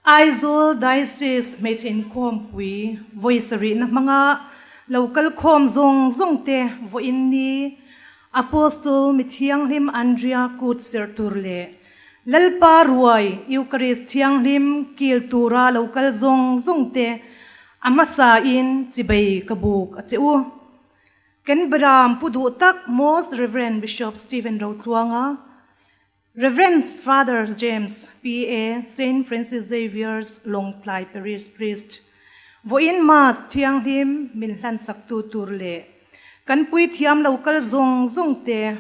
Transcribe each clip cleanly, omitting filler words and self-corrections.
Aizawl Diocese hmeichhe inkhawmpui vawi sarihna hmanga lo kal khawm zawng zawng te vawiin ni Apostle Mithianghlim Andrea kut serh tur leh Lalpa ruai Eucharist thianghlim kil tura lo kal zawng zawng te a hmasain chibei ka buk a che u. Kan Beram pu duh tak Most Rev. Bishop Stephen Rotluanga, Rev. Father James PA. Saint Francis Xavier's Lawngtlai Parish Priest, vawiin Mass thianghlim min hlansak tu tur leh kan puithiam lo kal zawng zawng te,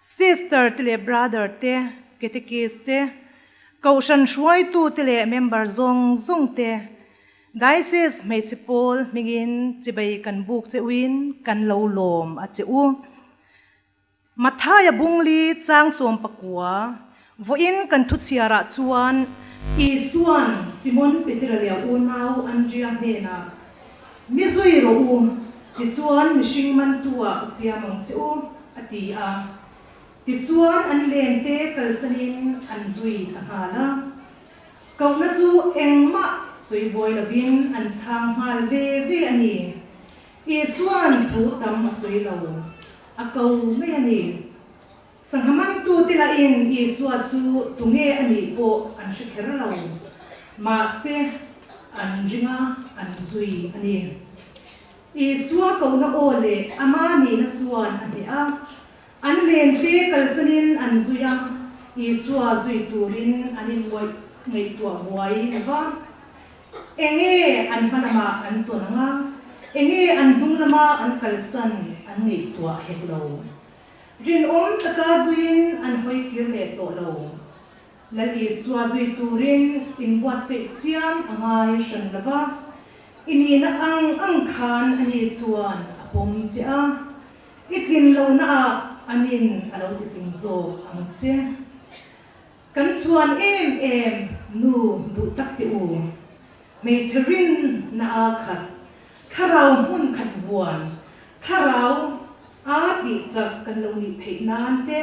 Sister te leh Brother te, Catechist te, Kohhran hruaitu te leh member zawng zawng te, Diocese hmeichhe pawl hmingin chibei kan buk che uin kan lo lawm a che u. Mathaia Bungli chang 19 vawiin kan thuchhiarah chuan Isuan Simon Petera leh a unau Andria hnenah, Mi zui rawh u, tichuan mihring mantu-ah ka siam ang che u, a ti a. Tichuan an lente kalsanin an zui ta nghal a. Kohna chu engmah sawi buai lovin an chhang nghal ve ve a ni. Isuan thu tam a sawi lo, a ko mai a ni. Sangha mantute lahin Isua chu tunge a nih pawh an hre kher lo. Mahse, an ring a, an zui a ni. Isua kohna aw leh ama nihna chuan a hneh a. An lente kalsanin an zui a, Isua zui turin an inngawih ngaihtuah buai lo va. Enge an hma lamah an tawn ang a, enge an hnung lama an kalsan an ngaihtuah hek lo. Rinawm taka zuiin an hawi kir leh tawh lo. Lal Isua zui turin inbuatsaih chiam a ngai hran lo va, i nihna ang ang khan ani chuan a pawm che a. I tlin lohna ah anin a lo ti tling zawk ang che. Kan chhuan em em Nu duh tak te u, hmeichhe rinna a khat, thlarau hmun khat vuan, thlarau a tih chak kan lo nih theih nan te,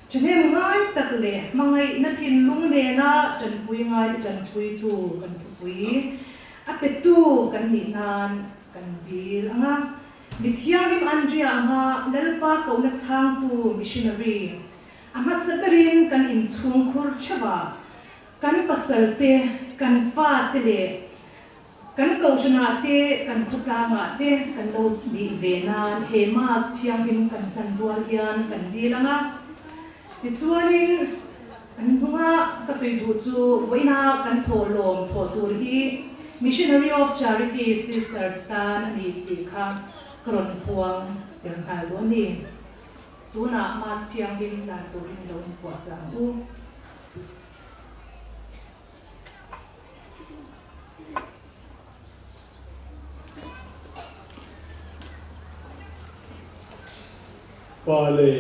thahnem ngai tak leh hmangaihna thinlung nena tanpui ngaite tanpuitu kan thupui a petu kan nih nan kan dil ang a. Mi thianghlim Andria anga Lalpa kohna chhangtu missionary a hmasa berin kan inchhungkhur theuh a, kan pasal te, kan fa te leh kan kohhranah te, kan khawtlangah te kan lo nih ve nan he Mass thianghlim kan hlan rual hian kan dil ang a. Tichuanin an hnunga ka sawi duh chu vawiina kan thawhlawm thawh tur hi Missionary of Charity Sister tan a ni tih kha ka rawn puang tel nghal duh a ni. Tunah Mass thianghlim hlan turin lo inpuahchah ang u. Pa le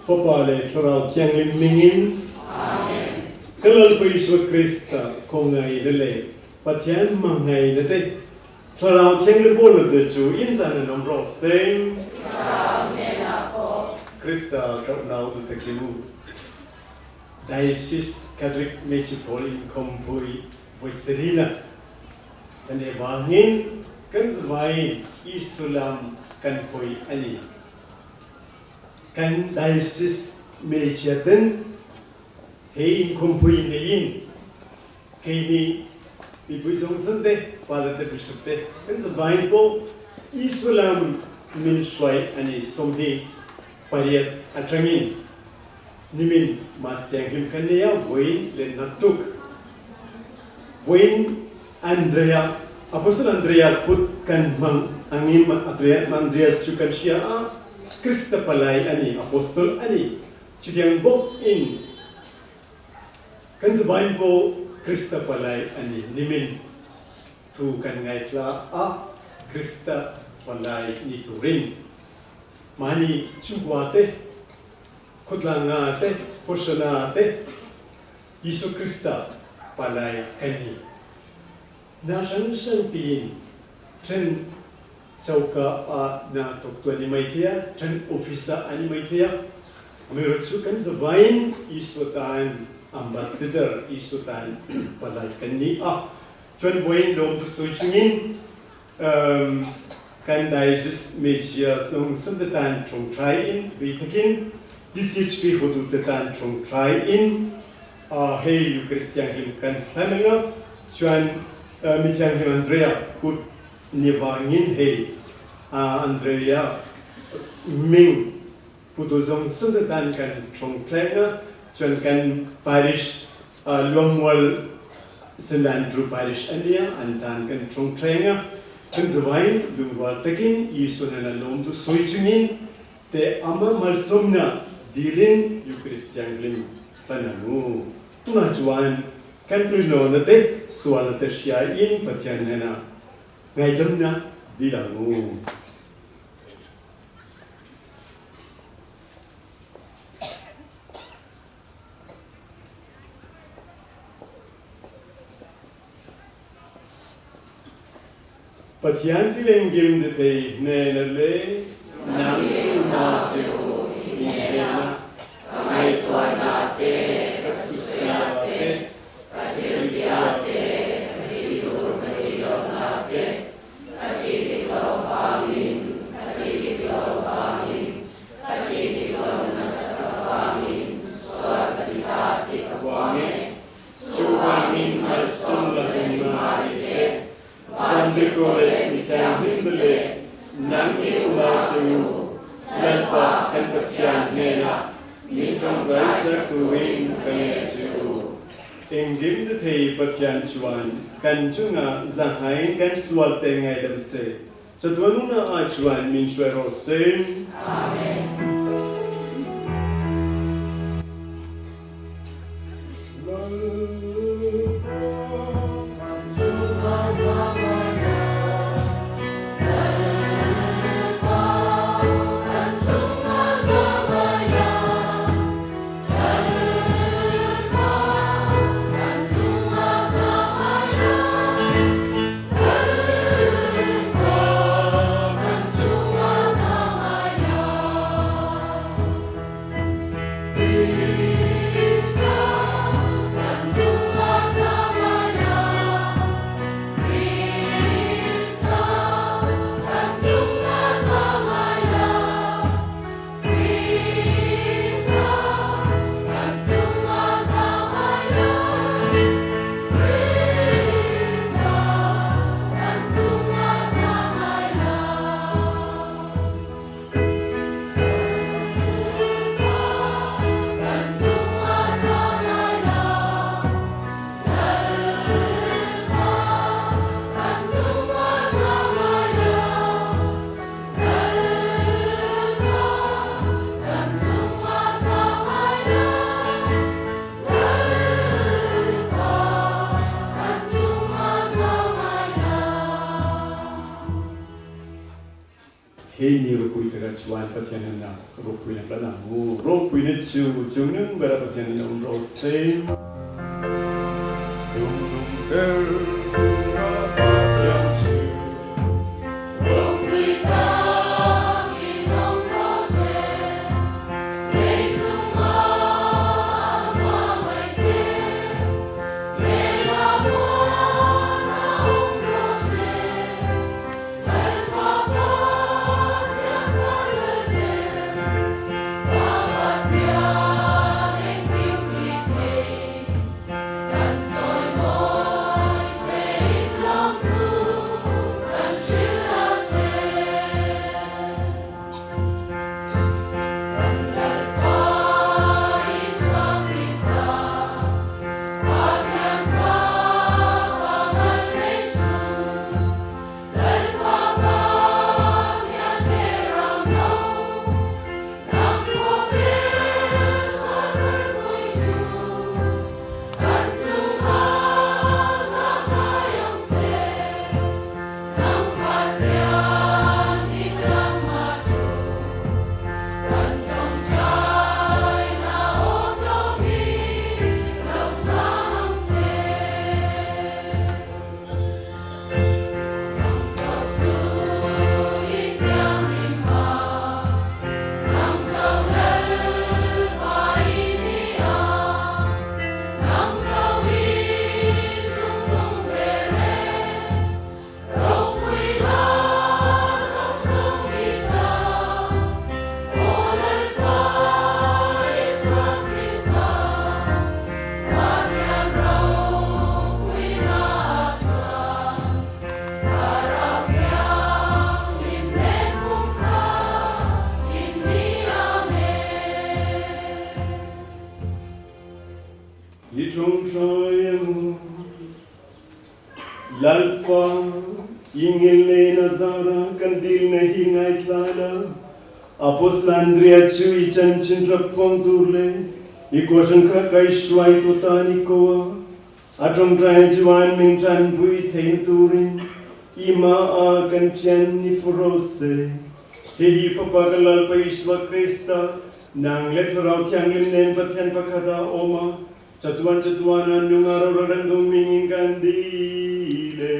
Fapa le Thlarau Thianghlim ningin Amen. Ka Lalpa Isua Krista khawngaihna le Pathian hmangaihna te Thlarau Thianghlim pawlna te chu in zan in awm rawh se. Thlarau hnenah pawh. Krista ka unau tute khi u. Diocese Catholic Hmeichhe Pawl Inkhawmpui voi sarihna kan nei vangin kan zavaiin Isu lam kan hawi a ni. Kan Diocese hmeichhia ten he inkhawmpui neiin keini mipui zawng zawng te, Father te, Bishop te kan zavaiin pawh Isu lam min hruai a ni 28 atangin Nimin Mass Thianghlim kan nei a, vawiin leh naktuk. Vawiin Andrea, Apostle Andrea kut kan hmang angin Andreas chu kan hria a, Krista palai a ni, Apostle a ni. Chutiang bawk in kan zavain pawh Krista palai a ni. Nimin thu kan ngaithla a, Krista palai ni turin mahni chungkua te, Khawtlanga te, Hosana te, Jesuh Krista palai kan ni. Na hranhran tiin ṭhen coka ah na thawktu an i mai thei a, ṭhen office ah an i mai thei a. Amaherawhchu kan zavai in Jesuh tan ambassador, Jesuh tan palai kan ni a. Cun voin lawmtu sawi chungin Kan Diocese Media zong sante tan ṭhongṭhai in beitakin DCHP hotute tan ṭhongṭhai in hei Eucharist Thianghlim kan hlan anga chuan Mithianghlim Andrea kut ni vangin hei Andrea ming putu zong sante tan kan ṭhongṭhai anga chuan kan parish Luangmual St. Andrew Parish a nia, an tan kan ṭhongṭheng a, kan zavain lungrual takin Jesuh nen a lawm tu sawi chungin te ama malsawmna dilin Eucharist Thianghlim hlan ang u. Tunah chuan kan tuihnawnna te, sualna te hria in Pathian hnenah ngaihdamna dil ang u. Pathian thil engkim ti thei hnena le nang chu na te u in hnena ka ngaihtuahna te, ka thusia te, ka thiltia te, ka tihtur ka tihlohna te, Ka tih dik loh vangin, ka tih dik loh vangin, ka tih dik loh nasat avangin sual ka ti ta tih ka puang e. Chuvangin malsawm lovin Mari te, Vantirhkoh leh Mithianghlim te leh nang i unaute u, Lalpa kan Pathian hnenah min tawngtai ser turin ka ngen che u. Engkim ti thei Pathian chuan kan chungah zahngain kan sual te ngaidam se, chatuan nuna ah chuan min hruai rawh se. Amen. Keini ropui takah chuan Pathian hnenah ropuina hlan ang u. Ropuina chu chungnung bera Pathian in awm rawh se. Chungnung ber a Pathian chu. Ropui takin awm rawh se. Lei chunga an hmangaihte hnenah muana awm rawh se. I ṭawngṭai ang u. Lalpa, i ngilneina zara kan dilna hi ngaithla la, Apostle Andrea chu i chanchin raphuang tur leh i kohhran kha kaihruaitu tan i ko a, A ṭawngṭaina chuan min ṭanpui theihna turin i hmaah kan ṭhian ni fu rawh se. Hihi Fapa ka Lalpa Isua Krista, nang leh Thlarau Thianghlim nen Pathian pakhat a awm a, chatuan chatuana nunga rorel reng duh mingin kan dil e.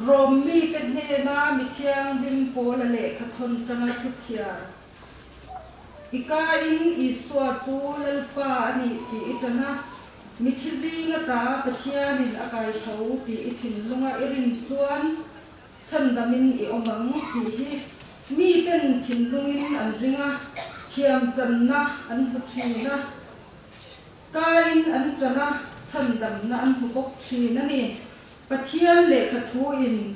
Rom mite hnena mi thianghlim Paula lehkha thawn tanga thu chhiar. I kain Isua chu Lalpa a nih tih i tan a, mithi zinga ta Pathianin a kai tho tih i thinlunga i rin chuan chhandamin i awm ang tih hi miten thinlungin an ring a, thiamchanna an hmu thin a. Kain an tan a, chhandamna an hmu bawk thin a ni. Pathian lehkha thuin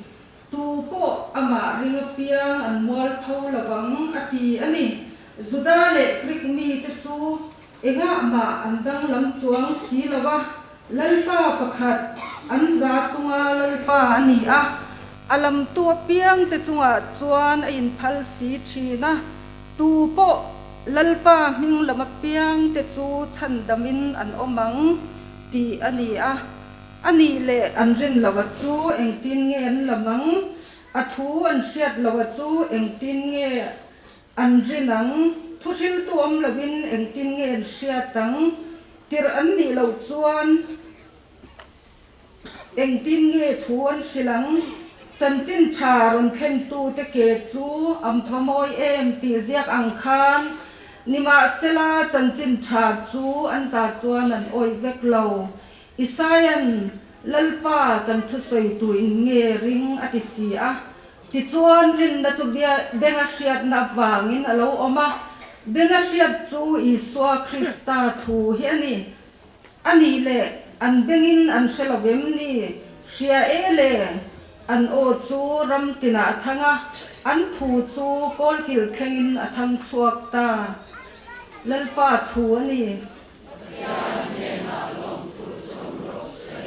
tu pawh amah ring apiang an mual pho lo vang a ti a ni. Juda leh Grik mite chu engah mah an danglam chuang si lo a, Lalpa pakhat an za chunga Lalpa a ni a, a lamtu apiangte chungah chuan a inphal si thin a, tu pawh Lalpa hming lam apiangte chu chhandamin an awm ang tih a ni a. A nih leh an rin loh a chu engtin nge an lam ang? A thu an hriat loh a chu engtin nge an rin ang? Thu hriltu awm lovin engtin nge an hriat ang? Tirh an nih loh chuan engtin nge thu an hrilh ang? Chanchin tha rawn thlentute ke chu am tha mawi em tih ziak ang khan nimahsela chanchin tha chu an za chuan an awih vek lo. Isaia'n, Lalpa, kan thusawi tu in nge ring a ti si a. Tichuan, rinna chu benga hriatna avangin a lo awm a. Benga hriat chu Isua Krista thu hi a ni. A nih leh, an bengin an hre lo vem ni? Hria e le, an aw chu ram tinah a thang a, an thu chu kawlkil thlengin a thang chhuak ta. Lalpa thu a ni. Pathian hnenah lawmthu sawm rawh se.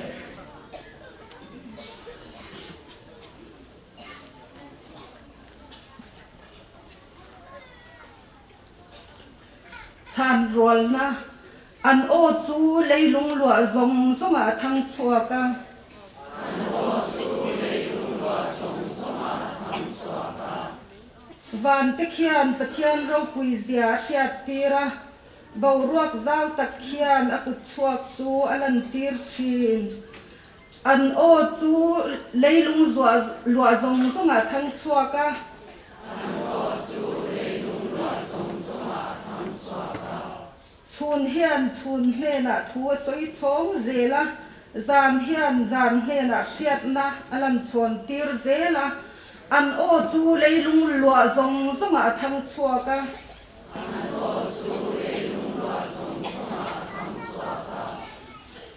Chhan rualna, An aw chu leilung luah zawng zawngah a thang chhuak a. An aw chu leilung luah zawng zawngah a thang chhuak a. Vante khian Pathian ropui zia a hriattir a, boruak zau tak khian a kut chhuak chu a lantir thin. An aw chu leilung luah zawng zawngah a thang chhuak a. An aw chu leilung luah zawng zawngah a thang chhuak a. Chhun hian chhun hnenah thu a sawi chhawng zel a, zan hian zan hnenah hriatna a lan chhawn tir zel a. An aw chu leilung luah zawng zawngah a thang chhuak a. An aw chu leilung luah zawng zawngah a thang chhuak a.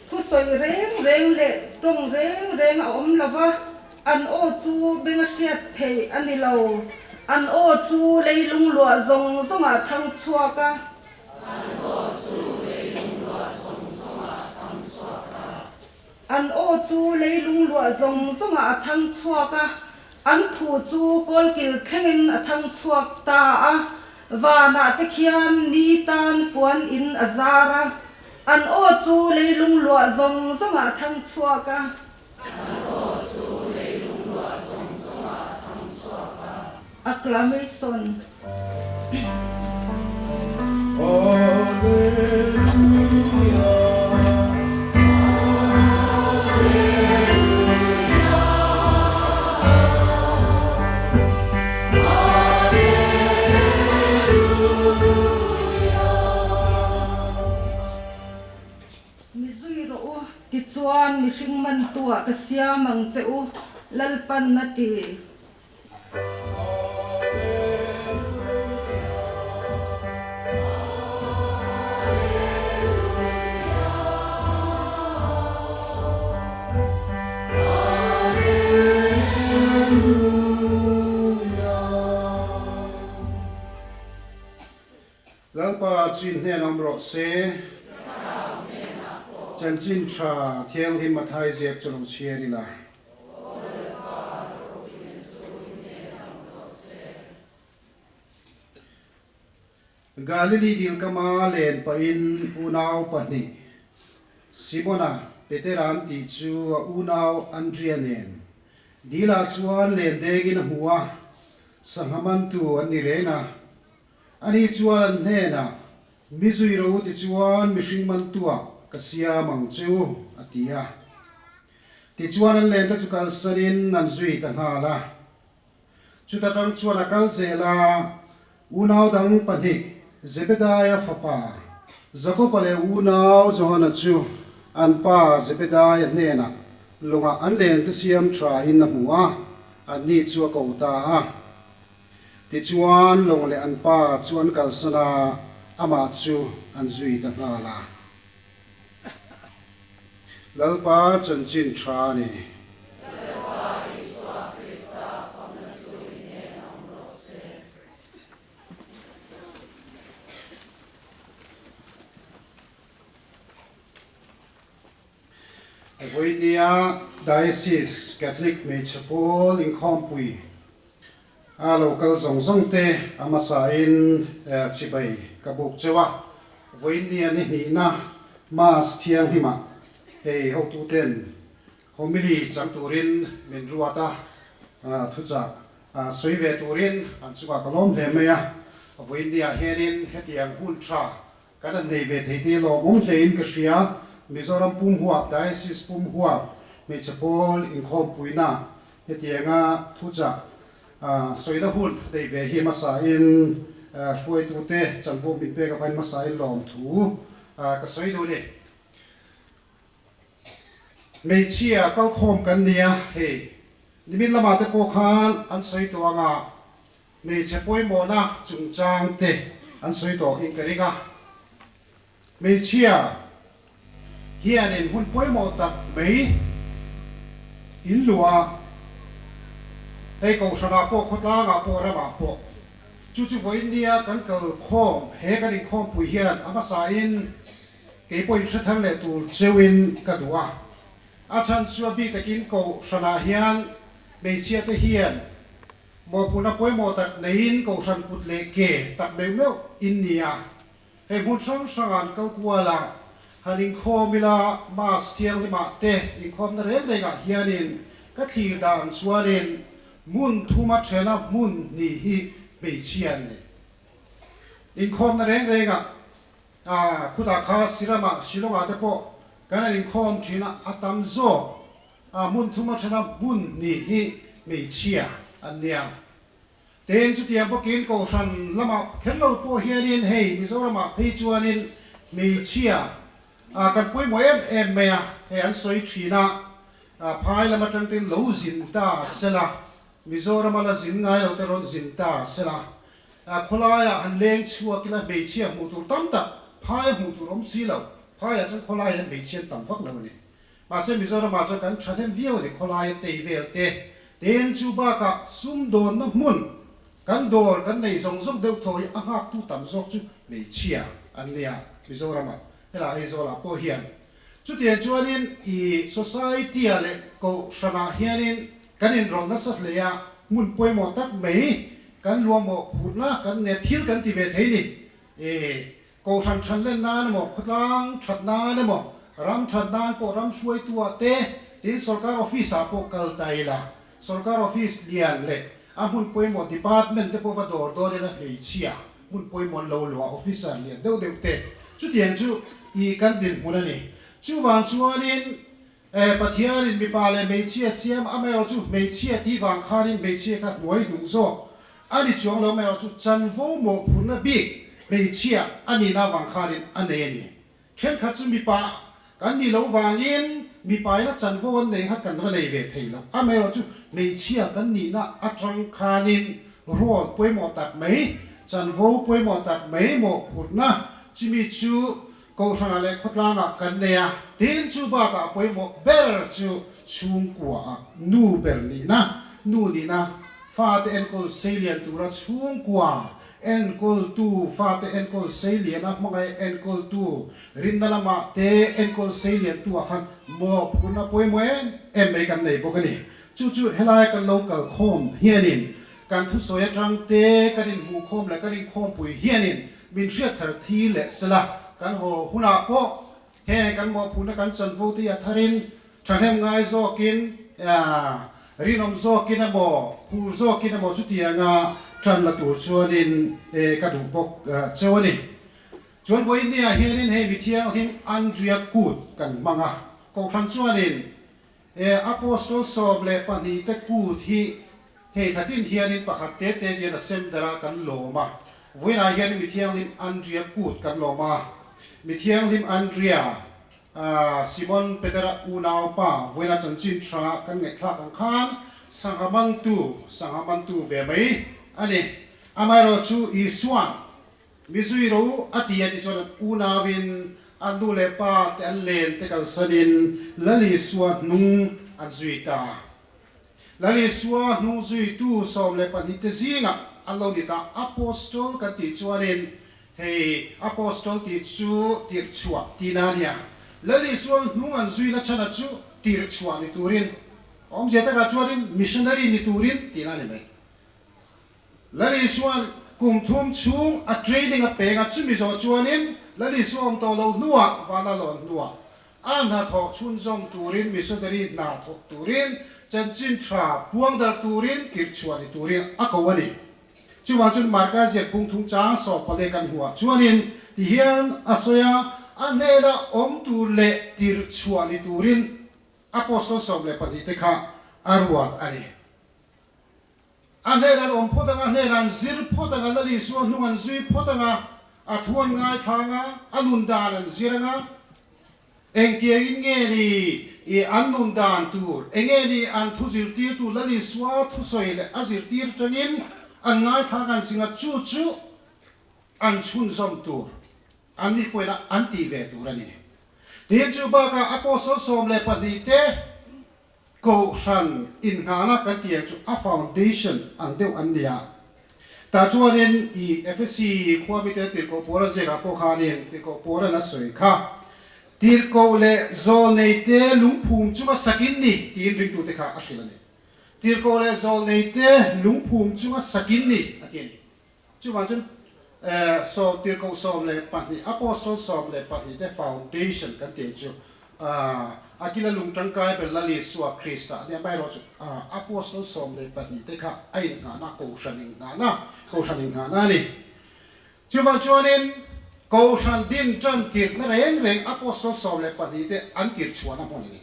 Thusawi reng reng leh tawng reng reng a awm lo va, an aw chu beng a hriat theih a ni lo. An aw chu leilung luah zawng zawngah a thang chhuak a. An aw chu leilung luah zawng zawngah a thang chhuak a. An aw chu leilung luah zawng zawngah a thang chhuak a, an thu chu kawlkil thlengin a thang chhuak ta a. Vanah te khian ni tan puan in a zar a, an aw chu leilung luah zawng zawngah a thang chhuak a. An aw chu leilung luah zawng zawngah a thang chhuak a. Acclamation. Mi zui rawh u, tichuan mihring mantuah ka siam ang che u, Lalpan a ti. Lalpa chin hnen awm rawh se. Chanchin tha thianghlim a thai ziak chu lo chhiar ila. Galili dil kama len pahin unau pahnih, Simona, Petera an tih chu a unau Andria nen dilah chuan len dengin a hmu a, sangha mantu an ni reng a. Ani chuan an hnenah, Mi zui ro ti chuan mihring mantuah ka siam ang che u, a ti a. Tichuan an lente chu kalsanin an zui ta nghal a. Chuta tang chuan a kal zel a, unau dang pahnih Zebedaia fapa Jakoba leh unau Johana chu an pa Zebedaia hnenah lawngah an lente siam thain a hmu a, anni chu a ko ta a. Tichuan lawng leh an pa chu an kalsan a, amah chu an zui ta nghal a. Lalpa chanchin tha a ni. Lalpa Isua Krista famna chu i hnen awm rawh se. Vawinia Diocese Catholic Hmeichhe Pawl inkhawmpui a lo kal zawng zawng te a hmasain chibai ka buk cheu a. Vawinia ni hnihna Mass thianghlimah hei hotuten homily chang turin min ruat a, thuchah sawi ve turin an chungah ka lawm hle mai a. Vawinia hianin hetiang hun tha Kan han nei ve thei te lawmawm hlein ka hria. Mizoram pum huap, Diocese pum huap, hmeichhe pawl inkhawmpuina hetianga thuchah sawina hun nei ve hi hmasain hruaitute chanvo min pek avain hmasain lawmthu ka sawi duh a ni. Hmeichhia kalkhawm kan nia hei nimin lamah te pawh khan an sawi tawh anga Hmeichhe pawimawhna chungchang te an sawi tawh in ka ring a. Hmeichhia hianin hun pawimawh tak mai in luah a, hei kohhranah pawh, khawtlangah pawh, ramah pawh chu chu vawiin nia kan kal khawm he kan inkhawmpui hian a hmasain kei pawhin hre thar leh tur cheuhin ka duh a. A chhan chu a bik takin kohhranah hian hmeichhia te hian Mawhpuna pawimawh tak neiin Kohhran kut leh ke tak meuh meuh in ni a. Hei hmun hrang hrangah an kal kual a, han inkhawm ila Mass thianghlimah te inkhawmna reng rengah hianin ka thlir dan chuanin hmun thuma thena hmun hnih hi hmeichhia an ni. Inkhawmna reng rengah ah khutah kha Siramah Shillongah te pawh kan han inkhawm thin a, a tam zawk ah hmun thuma thena hmun hnih hi hmeichhia an nia. Tin, chutiang bawkin Kohhran lamah kher lo pawh hianin hei Mizoramah phei chuanin hmeichhia kan pawimawh em em mai a, hei an sawi thin a, phai lam atang ten lo zin ta sela, Mizorama la zin ngai lo te rawn zin ta sela, khawlaiah han leng chhuak ila hmeichhia hmuh tur tam tak phaia hmuh tur awm si lo, phaiah chuan khawlaiah hian hmeichhia an tam vak lo a ni. Mahse Mizoramah chuan kan thahnem viau a ni, khawlaia tei vel te, ten chu bakah sumdawnna hmun kan dawr kan nei zawng zawng deuh thaw hi a nghaktu tam zawk chu hmeichhia an nia Mizoramah, helai Aizawlah pawh hian. Chutiang chuanin i society-ah leh kohhranah hianin kan inrawlh nasa hle a, hmun pawimawh tak mai kan luahmawh phurhna kan ne thil kan ti ve thei ni. I Kohhran than len nan emaw, khawtlang that nan emaw, ram that nan pawh ram hruaituah te, tin sorkar office ah pawh kal ta ila, sorkar office lian leh a hmun pawimawh department te pawh va dawr dawn ila hmeichhia hmun pawimawh lo luah officer lian deuh deuh te chutiang chu i kan dinhmun a ni. Chuvang chuanin e Pathianin mipa leh hmeichhia siam amaherawhchu hmeichhia tih vang khanin hmeichhia kha hnuai hnung zawk a ni chuang lo amaherawhchu chanvo mawhphurhna bik hmeichhia a nihna avang khanin a nei a ni. Thenkhat chu mipa kan nih loh vangin mipa ina chanvo an nei kha kan va nei ve thei lo amaherawhchu hmeichhia kan nihna atang khanin role pawimawh tak mai, chanvo pawimawh tak mai mawhphurhna chumi chu Kohhranah leh khawtlangah kan nei a, tin chu bakah a pawimawh ber chu chhungkuaah nu ber nihna, nu nihna, fate enkawl seilian tura chhungkua enkawltu, fate enkawl seiliana hmangaih enkawltu, rinna lamah te enkawl seiliantu ah khan mawhphurhna pawimawh em em mai kan nei bawk a ni. Chu chu helai kan lo kal khawm hianin kan thusawi atang te kan inhmuhkhawm leh kan inkhawmpui hianin Min hriat thar thi leh sela, kan haw hunah pawh heng kan mawhphurhna kan chanvo te hi a tharin thahnem ngai zawkin, rinawm zawkin emaw, phur zawkin emaw chutianga tan la tur chuanin ka duh bawk cheu a ni. Chuan vawiin niah hianin hei mithianghlim Andria kut kan hmang a, Kohhran chuanin He Apostol 12 te kut hi hei thlatin hianin pakhat te te hian a sem darh a kan lawm a. Vawiinah hianin Mithianghlim Andria kut kan lawm a. Mithianghlim Andria, Simon Petera unaupa, vawiina chanchin tha kan ngaihthlak ang khan sangha mantu, sangha mantu ve mai a ni. Amaherawhchu Isua'n Mi zui ro a ti a ti chuan an unauin an nu leh pa te an len te kalsanin Lal Isua hnung an zui ta. Lal Isua hnung zuitu 12 te zingah an lo ni ta. Apostol kan tih chuanin hei Apostol tih chu tirhchhuah tihna a nia. Lal Isua hnung an zuina chhanah chu tirhchhuah ni turin, awmzia takah chuanin missionary ni turin tihna a ni mai. Lal Isua'n kum thum chhung a training a peng a, chumi zawh chuanin Lal Isua awm tawh lo hnuah, van a lawn hnuah a hnathawh chhunzawm turin, missionary hna thawk turin, chanchin tha puang darh turin, tirhchhuah ni turin a ko a ni. Chuvang chuan Marka ziak bung thung chang sawp pale kan hmuhah chuanin tihian a sawi a, a hnena awm tur leh tirhchhuah ni turin Apostle 12 te kha a ruat a ni. A hnen an awm phawt ang, a hnen an zir phawt ang, a Lal Isua hnung an zui phawt ang a, a thu an ngaithla ang a, a nun dan an zir ang a, engtiangin nge ni i an nun dan tur, enge ni an thu zirtirtu Lal Isua thusawi leh a zirtir atangin an ngaithla ang, an zing a, chu chu an chhunzawm tur, an ni pawhin an tih ve tur a ni. Tin, chu bakah Apostle 12 te, Kohhran inngahna kan tih ang chu a foundation ang deuh an ni a. Tah chuanin i Efesi khua mite tirhkoh Paula ziakah pawh khanin tirhkoh Paula'n a sawi kha, Tirhkoh leh zawlneite lungphum chunga sakin ni tiin ringtute kha a hrilh a ni. Tirhkoh leh zawlneite lungphum chunga sakin ni a ti a ni. Chuvang chuan. Saw tirhkoh 12, Apostle 12 te foundation kan tih chu a kila lung tangkai ber Lal Isua Krista a nia. Amaherawhchu Apostle 12 te kha a innghahna, Kohhran innghahna, Kohhran innghahna a ni. Chuvang chuanin Kohhran din tan tirhna reng reng Apostle 12 te an tirhchhuahna hmun a ni.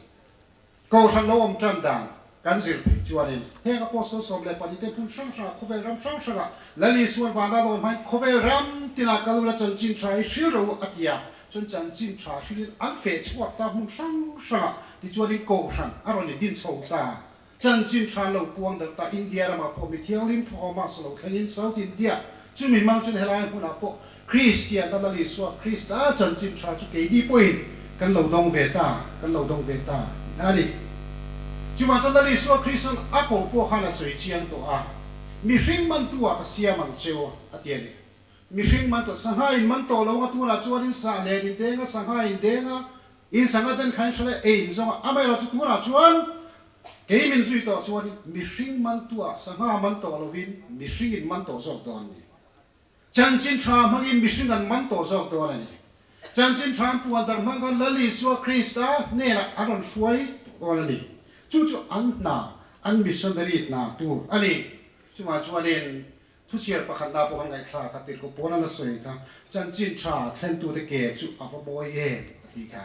Kohhran lo awm tan dan kan zir phei chuanin heng Apostle 12 te hmun hrang hrangah khawvel ram hrang hrangah Lal Isuan vana lawn hmain khawvel ram tinah kal ula chanchin tha hi hril ro a ti a, chuan chanchin tha hrilin an feh chhuak ta hmun hrang hrangah tichuanin Kohhran a rawn in din chho ta. Chanchin tha lo puang darh ta India ramah pawh mi thianghlim Thomas lo thlengin South India chumi hmang chuan helai hmunah pawh Kristianna Lal Isua Krista chanchin tha chu keini pawhin kan lo dawng ve ta, kan lo dawng ve ta tih a ni. Chuvang chuan Lal Isua Krista'n a koh pawh khan a sawi chiang tawh a, Mihring mantu ah ka siam ang cheu a ti a ni. Mihring man tawh, sangha in man tawh lo anga tunah chuan in sah len in deng a, sangha in deng a, in sangha den kha in hre leh ei in zawng a, amaherawh chu tunah chuan kei min zui tawh chuan mihring mantuah sangha man tawh lovin mihring in man tawh zawk dawn a ni. Chanchin tha hmangin mihring an man tawh zawk dawn a ni. Chanchin tha an puan darh hmang khan Lal Isua Krista hnenah an rawn hruai tawh dawn a ni. Chu chu an hna, an missionary hna tur a ni. Chungah chuanin Thuchhiar pakhatna pawh kan ngaihthlak kha tirhkoh pawn an a sawi kha, Chanchin tha thlentute ke chu a va mawi em a ti kha.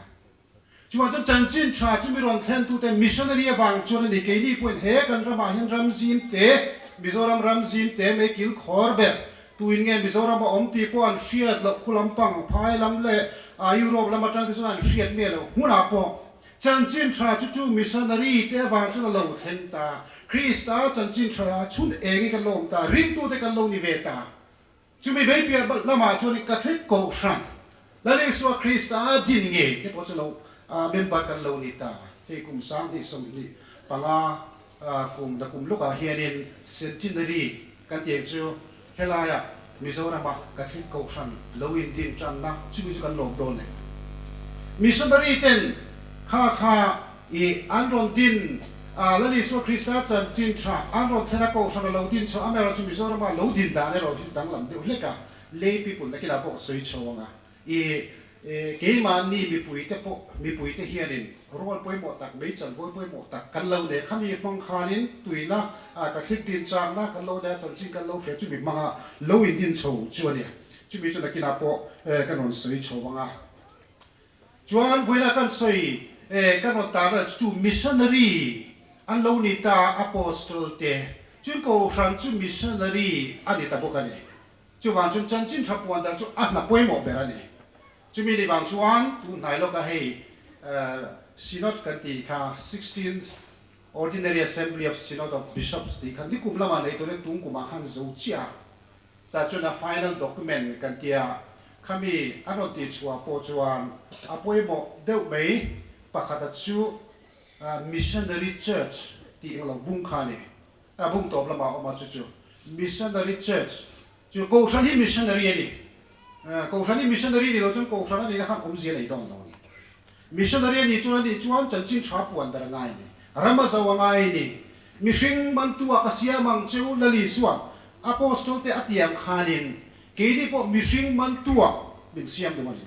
Chuvang chuan chanchin tha chu mi rawn thlentute missionary avang chuan a ni. Keini pawhin he kan ramah hian ram zim te, Mizoram ram zim te mei kil khawr ber, tuin nge Mizoram a awm tih pawh an hriat loh khu lampang phai lam leh Europe lam atang te chuan an hriat miah loh hmunah pawh Chanchin tha chu chu missionary te avang chuan a lo thleng ta. Krista chanchin tha chhun engin kan lo awm ta, ringtute kan lo ni ve ta. Chumi beipiah lamah chuan Catholic Kohhran, Lal Isua Krista din ngei te pawh chu lo member kan lo ni ta. Hei kum 2025 kum la kum lukah hianin Centenary kan tih ang chu helaia Mizorama Catholic Kohhran lo indin tanna chumi chu kan lawm dawn leh. Missionary ten kha kha i an rawn din a, Lal Isua Krista chanchin tha an rawn thlen a, Kohhran a lo din chho, amaherawhchu Mizorama lo din dan erawh hi danglam deuh hlek a, lay people nakinah pawh ka sawi chho ang a. I keimahni mipuite pawh, mipuite hianin rual pawimawh tak, meichan vual pawimawh tak kan lo nei. Khami hmang khanin tuina ka thlik din chakna kan lo nei a, chanchin kan lo hria chumi hmanga lo in din chho chu a ni. Chumi chu nakinah pawh kan rawn sawi chho ang a. Chuan vawilah kan sawi kan rawn tar a, chu missionary an lo ni ta apostle te, chuan kohhran chu missionary a ni ta bawk a ni. Chuvang chuan chanchin tha puan dar chu a hna pawimawh ber a ni. Chumi ni vang chuan tun hnai lawka hei Synod kan tih kha Sixteenth Ordinary Assembly of Synod of Bishops tih kha nikum lamah nei turin tung kumah khan zo chiah a. Tah chuan a final document kan tia khami an rawn tih chhuah pawh chuan a pawimawh deuh mai pakhata chu Missionary Church tih ang lo bung kha a ni. A bung tawp lamah a awm a, chu chu Missionary Church chu Kohhran hi missionary a ni. Kohhran hi missionary ni lo chuan Kohhran a nihna khan awmzia nei dawn lo a ni. Missionary a nih chuan a nih chuan chanchin tha puan ber a ngai a ni. Ram a zo a ngai a ni. Mihring mantua ka siam ang che u Lal Isua Apostle te a tiang khanin keini pawh mihring mantua min siam duh a ni.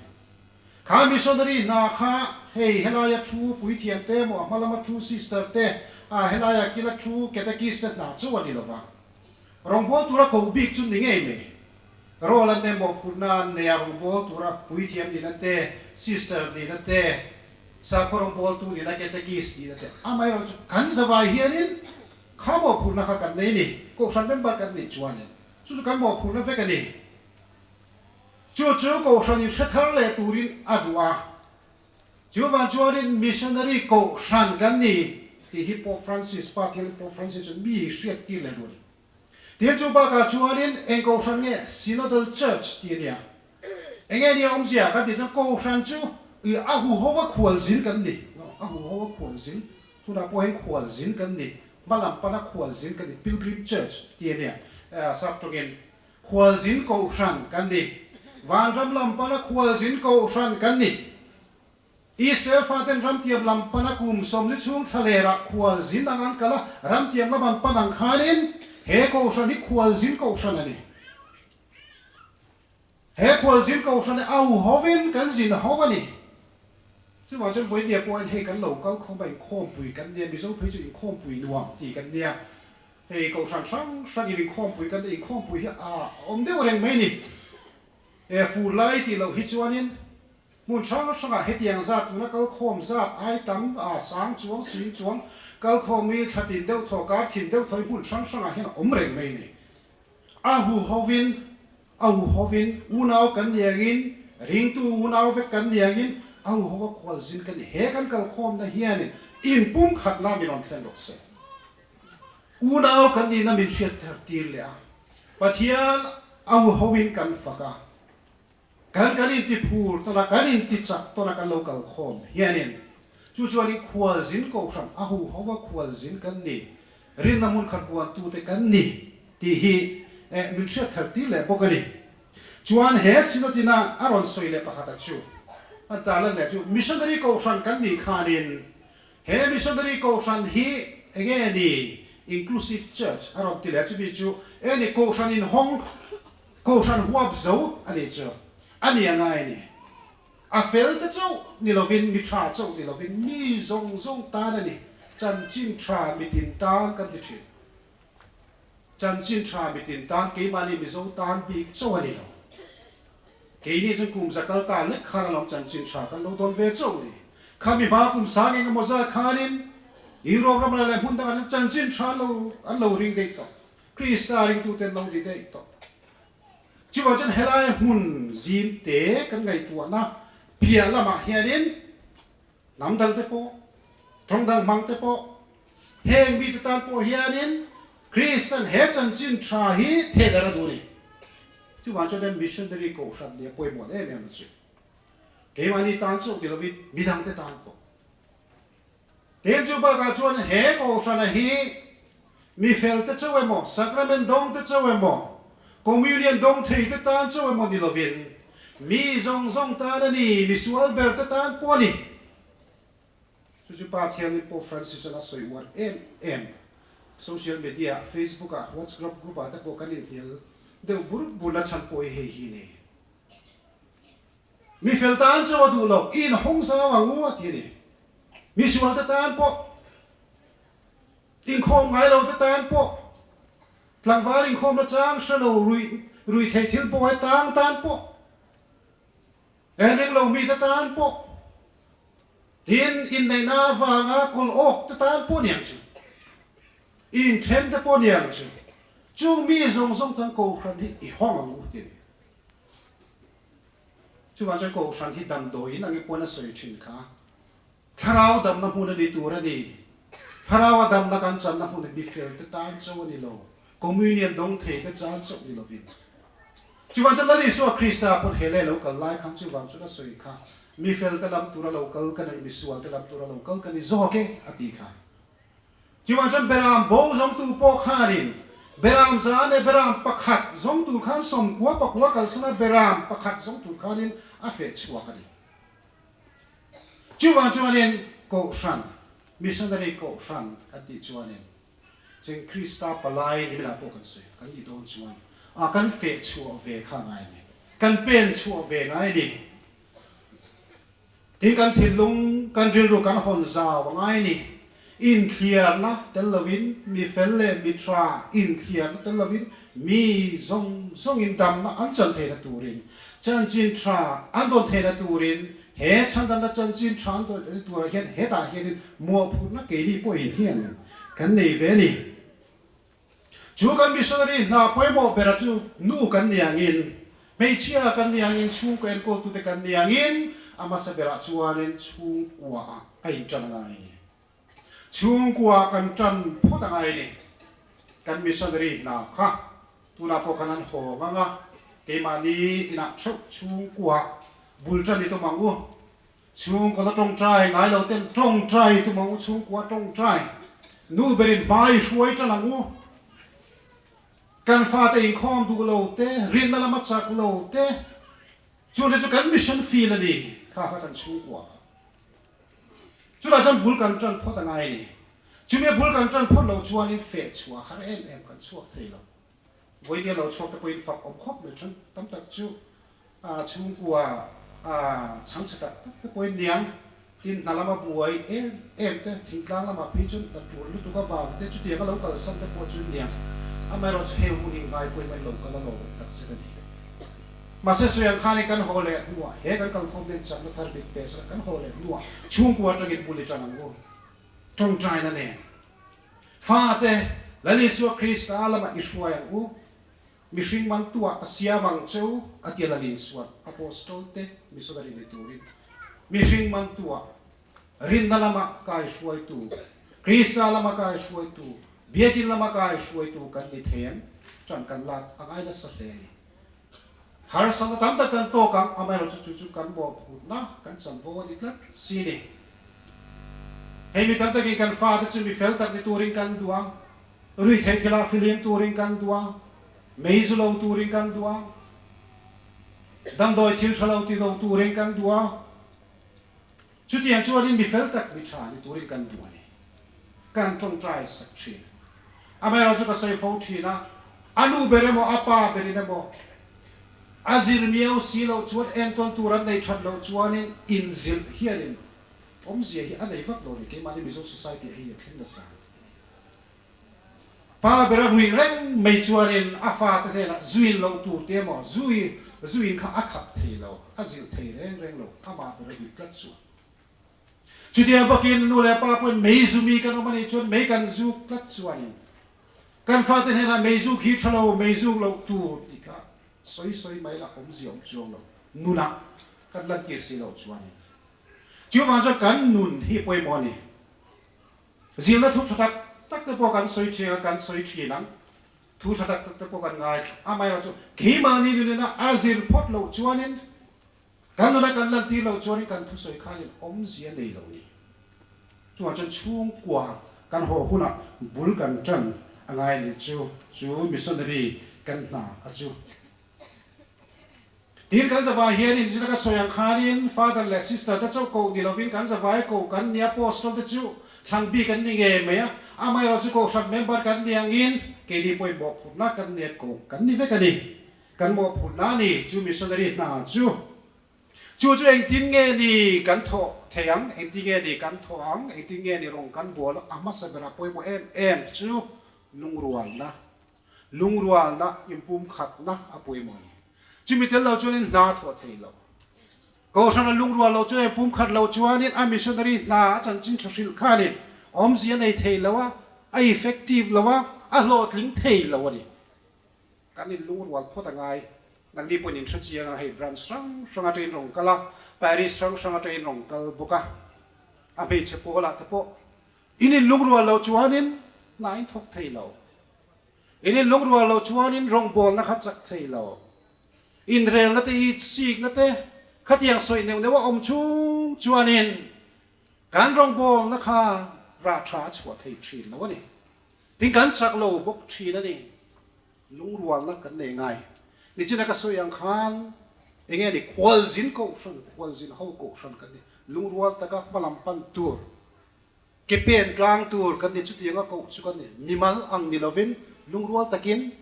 Kha missionary hna kha hei helaia thu puithiam te emaw a hma lama thu sister te a helaia kila thu catechist te hna chauh a ni lova. Rawngbâwl tura koh bik chu ni ngei mai. Role an emaw phurhna an nei a rawngbâwl tura puithiam nihna te, sister nihna te, sakhaw rawngbâwltu nihna catechist nihna te amaherawhchu kan zavai hianin kha mawhphurhna kha kan nei a ni. Kohhran member kan nih chuanin chu chu kan mawhphurhna vek a ni. Chu chu Kohhran in hre thar leh turin a duh a. Chuvang chuanin missionary Kohhran kan ni tih hi Pope Francis, Pa Thianghlim Pope Francis chuan mi hriat tir leh duh a ni. Tin, chu bakah chuanin eng Kohhran nge Synodal Church tih a nia. Enge nia awmzia kan tih chuan Kohhran chu i a huhova khualzin kan ni. A huhova khualzin, tunah pawh hian khualzin kan ni, hmalam pana khualzin kan ni, Pilgrim Church tih a nia. Sap tawngin Khualzin Kohhran kan ni. Vanram lam pana Khualzin Kohhran kan ni. Israel faten ramtiam lam pana kum 40 chhung thlalerah khualzin ang an kal a, ramtiam lam an pan ang khanin he Kohhran hi Khualzin Kohhran a ni. He khualzin kohhran hi au hovin kan zin ho a ni. Chuvang chuan Vawinia pawhin hei kan lo kal khawm a, inkhawmpui kan nia, Mizo phei chu inkhawmpui nuam tih kan nia. Hei kohhran hrang hrangin inkhawmpui kan nia, inkhawmpui hi a awm deuh reng mai ni. He fur lai tih loh hi chuanin hmun hrang hrangah hetiang zat tuna kalkhawm zat ai tam a sang chuang sing chuang kalkhawm hi thla tin deuh thaw kar thin deuh thaw hi hmun hrang hrangah hian a awm reng mai ni. A huhovin a huhovin unau kan niangin ringtu unau vek kan niangin a huhova khualzin kan ni. He kan kalkhawmna hianin inpumkhatna min rawn thlen rawh se. Unau kan nihna min hriat ther tir leh a, Pathian a huhoin kan fak a, kan kan intiphur tawn a, kan intichak tawn a kan lo kal khawm hianin chu chuan i khualzin kohhran a huhova khualzin kan ni, rinna hmun khat vuantute kan ni tih hi min hriat ther tir leh bawk a ni. Chuan he Synod-ina a rawn sawi leh pakhata chu an tarlan leh chu Missionary kohhran kan nih khanin He missionary kohhran hi enge ni inclusive church a rawn ti leh a, chumi chu enge ni kohhran inhawng, kohhran huap zo a nih chu a ni a ngai a ni. A fel te chauh ni lovin, mi tha chauh ni lovin, mi zawng zawng tan a ni, chanchin tha mitin tan kan ti thin. Chanchin tha mitin tan keimahni Mizo tan bik chauh a ni lo. Keini chuan kum za kal ta lek khan alawm chanchin tha kan lo dawn ve chauh ni. Khami hma kum sang eng emaw zat khanin Europe ram leh hmun dangah chuan chanchin tha an lo an lo ring daih tawh. Krista ringtute an lo ni daih tawh. Chuvang chuan helai hmun zim te kan ngaihtuahna piah lamah hianin Hnam dang te pawh, tawng dang hmang te pawh, heng mite tan pawh hianin Kristian he chanchin tha hi thehdarh a duh a ni. Chuvang chuan missionary kohhran nih a pawimawh em em a chu. Keimahni tan chauh ti lovin midang te tan pawh. Tin chu bakah chuan he kohhrana hi mi fel te chauh emaw, sacrament dawng te chauh emaw, communion dawng thei te tan chauh emaw ni lovin, mi zawng zawng tan a ni, mi sual ber te tan pawh a ni. Chu chu Pa Thianghlim Pope Francis-a'n a sawi uar em em. Social media-ah, Facebook-ah, WhatsApp group-ah te pawh kan inhnial deuh bur bur na chhan pawh hi hei hi ni. Mi fel tan chauh a duh lo, i inhawng zau ang u a ti a ni. Mi sual te tan pawh. Inkhawm ngai lo te tan pawh, tlangval inkhawmna chang hre lo ruih ruih theih thil buai tang tan pawh, en ring lo mi te tan pawh, tin inneihna avanga kawl awk te tan pawh niang chu, inthen te pawh niang chu, chung mi zawng zawng tan kohhran hi i hawng ang u ti a ni. Chuvang chuan kohhran hi damdawiin ang i pawn a sawi thin kha. Thlarau damna hmun a ni tur a ni. Thlarau a damna kan channa hmun hi mifel te tan chauh a ni lo, communion dawng thei te tan chauh ni lovin. Chuvang chuan Lal Isua Krista pawn he leh lo kal lai khan chuvang chuan a sawi kha, mifel te lam tura lo kal ka ni lo, misual te lam tura lo kal ka ni zawk e a ti kha. Chuvang chuan Beram bo zawngtu pawh khanin Beram za leh Beram pakhat zawng tur khan sawmkua pakua kalsan a Beram pakhat zawng tur khanin a feh chhuak a ni. Chuvang chuanin Kohhran, Missionary Kohhran kan tih chuanin cheng Krista palai ni milah pawh kan sawi kan nih dawn chuan a kan feh chhuah ve kha ngai a ni, kan pen chhuah ve ngai a ni. Tin kan thinlung, kan rilru kan hawn zau a ngai a ni. Inthliarna tel lovin mi fel leh mi tha inthliarna tel lovin mi zawng zawngin damna an chan theihna turin, chanchin tha an dawn theihna turin he chhandamna chanchin tha an dawn theihna turah hian hetah hianin muahphurhna keini pawhin hian kan nei ve a ni. Chu kan missionary hna pawimawh bera chu nu kan ni angin, hmeichhia kan ni angin, chhungkaw enkawltute kan ni angin a hmasa berah chuanin chhungkuaah a inṭan a ngai a ni. Chhungkuaah kan ṭan phawt a ngai a ni. Kan missionary hna kha tunah pawh khan an haw ngang a, keimahni inah theuh chhungkuaah bul ṭan i tum ang u. Chhungkaw la tawngtai ngai lo ten tawngtai tum ang u, chhungkua tawngtai nu berin hma i hruai tan ang u. Kan fate inkhawm duh lo te, rinna lama chak lo te, chungte chu kan mission field a ni, kha kha kan chhungkua kha. Chutah chuan bul kan tan phawt a ngai a ni. Chumi a bul kan tan phawt loh chuanin feh chhuah har em em kan chhuak thei lo. Vawinia lo chhuak te pawhin fak awm khawp mai than tam tak chu. Chhungkua chhangchhe tak tak te pawhin niang, tin hna lama buai em em te, thingtlang lamah phei chuan hna tul lutuk avang te chutianga lo kalsan te pawh chu niang. Amaherawhchu hei hun hi ngai pawhin an lo kal a lawm tak zet a ni. Mahse sawi ang khan i kan haw leh hnuah he kan kalkhawm hian chakna thar bik pe sela kan haw leh hnuah chhungkua atangin bul i tan ang u. Tawngtaina nen fate Lal Isua Krista lamah i hruai ang u. Mihring mantuah ka siam ang che u, a ti Lal Isua'n Apostol te missionary ni turin. Mihring mantuah, rinna lama kai hruaitu, Krista lama kai hruaitu, biakin lama kai hruaitu kan ni thei em? Ṭan kan lak a ngai nasa hle a ni. Harsatna tam tak kan tawk ang, amaherawhchu chu chu kan mawhphurhna, kan chanvo a ni tlat si ni. Hei mi tam takin kan fate chu mi fel tak ni turin kan duh ang, Ruihtheih thilah filim turin kan duh a, mei zu lo turin kan duh a, damdawi thil tha lo ti lo turin kan duh a, chutiang chuanin mi fel tak mi tha ni turin kan duh a ni. Kan tawngtai sak thin. Amaherawhchu ka sawi fo thin a, a nu ber emaw a pa berin emaw a zir miau si loh chuan entawn tur an nei that loh chuanin inzilh hianin awmzia hi a nei vak lo a ni. Keimahni Mizo society ah hei a thleng nasa. Pa bera ruih reng mai chuanin a fate hnenah zuin loh tur te emaw zui zuin kha a khap thei lo, a zilh thei reng reng lo, amah bera ruih tlat chuan. Chutiang bawkin nu leh pa pawhin mei zumi kan awm a nih chuan mei kan zuk tlat chuanin kan fate hnenah mei zuk hi tha lo, mei zuk loh tur tih kha sawi sawi mai lah awmzia awm chuang lo, nunah kan lantir si loh chuanin. Chuvang chuan kan nun hi pawimawh a ni. Zirna thu tha tak tak te pawh kan sawi thin a, kan sawi thin ang. Thu tha tak tak te pawh kan ngaithla. Amaherawhchu, keimahni nunina a zir phawt loh chuanin, kan nuna kan lantir loh chuanin kan thusawi khanin awmzia nei lo ni. Chuvang chuan chhungkua kan haw hunah bul kan tan a ngai ni chu, chu missionary kan hna a chu. Tin, kan zavai hianin zira ka sawi ang khanin Father leh Sister te chauh koh ni lovin kan zavai koh kan nia Apostle te chu thlang bik an ni ngei mai a, amaherawh chu Kohhran member kan ni angin keini pawhin mawhphurhna kan nia koh kan ni vek a ni. Kan mawhphurhna a ni chu missionary hna chu. Chu chu engtin nge ni kan thawh thei ang, engtin nge ni kan thawh ang, engtin nge ni rawng kan bual a hmasa berah pawimawh em em chu lungrualna Lungrualna, inpumkhatna a pawimawh a ni. Chumi tel lo chuanin hna a thawh thei lo. Kohhrana lungrual lo chuan inpumkhat lo chuanin a missionary hna a chanchin tha hrilh khanin awmzia a nei thei lo a, a effective lo a, a hlawhtling thei lo a ni. Kan inlungrual phawt a ngai. Nangni pawhin in hre chiang a, hei branch hrang hrang atangin rawn kal a, parish hrang hrang atangin rawn kal bawk a, a hmeichhe pawlah te pawh in inlungrual lo chuanin hna in thawk thei lo. In inlungrual lo chuanin rawngbawlna kha chak thei lo. Inrelna te hi sikna te khatiang sawi neuh neuh a awm chung chuanin kan rawngbawlna kha rah tha a chhuah thei thin lo a ni. Tin kan chak lo bawk thin a ni. Lungrualna kan nei ngai. Nichina ka sawi ang khan enge ni khualzin kohhran, khualzin ho kohhran kan ni. Lungrual taka hmalam pan tur. Ke pen tlang tur kan ni chutiang a koh chu kan ni. Mimal ang ni lovin lungrual takin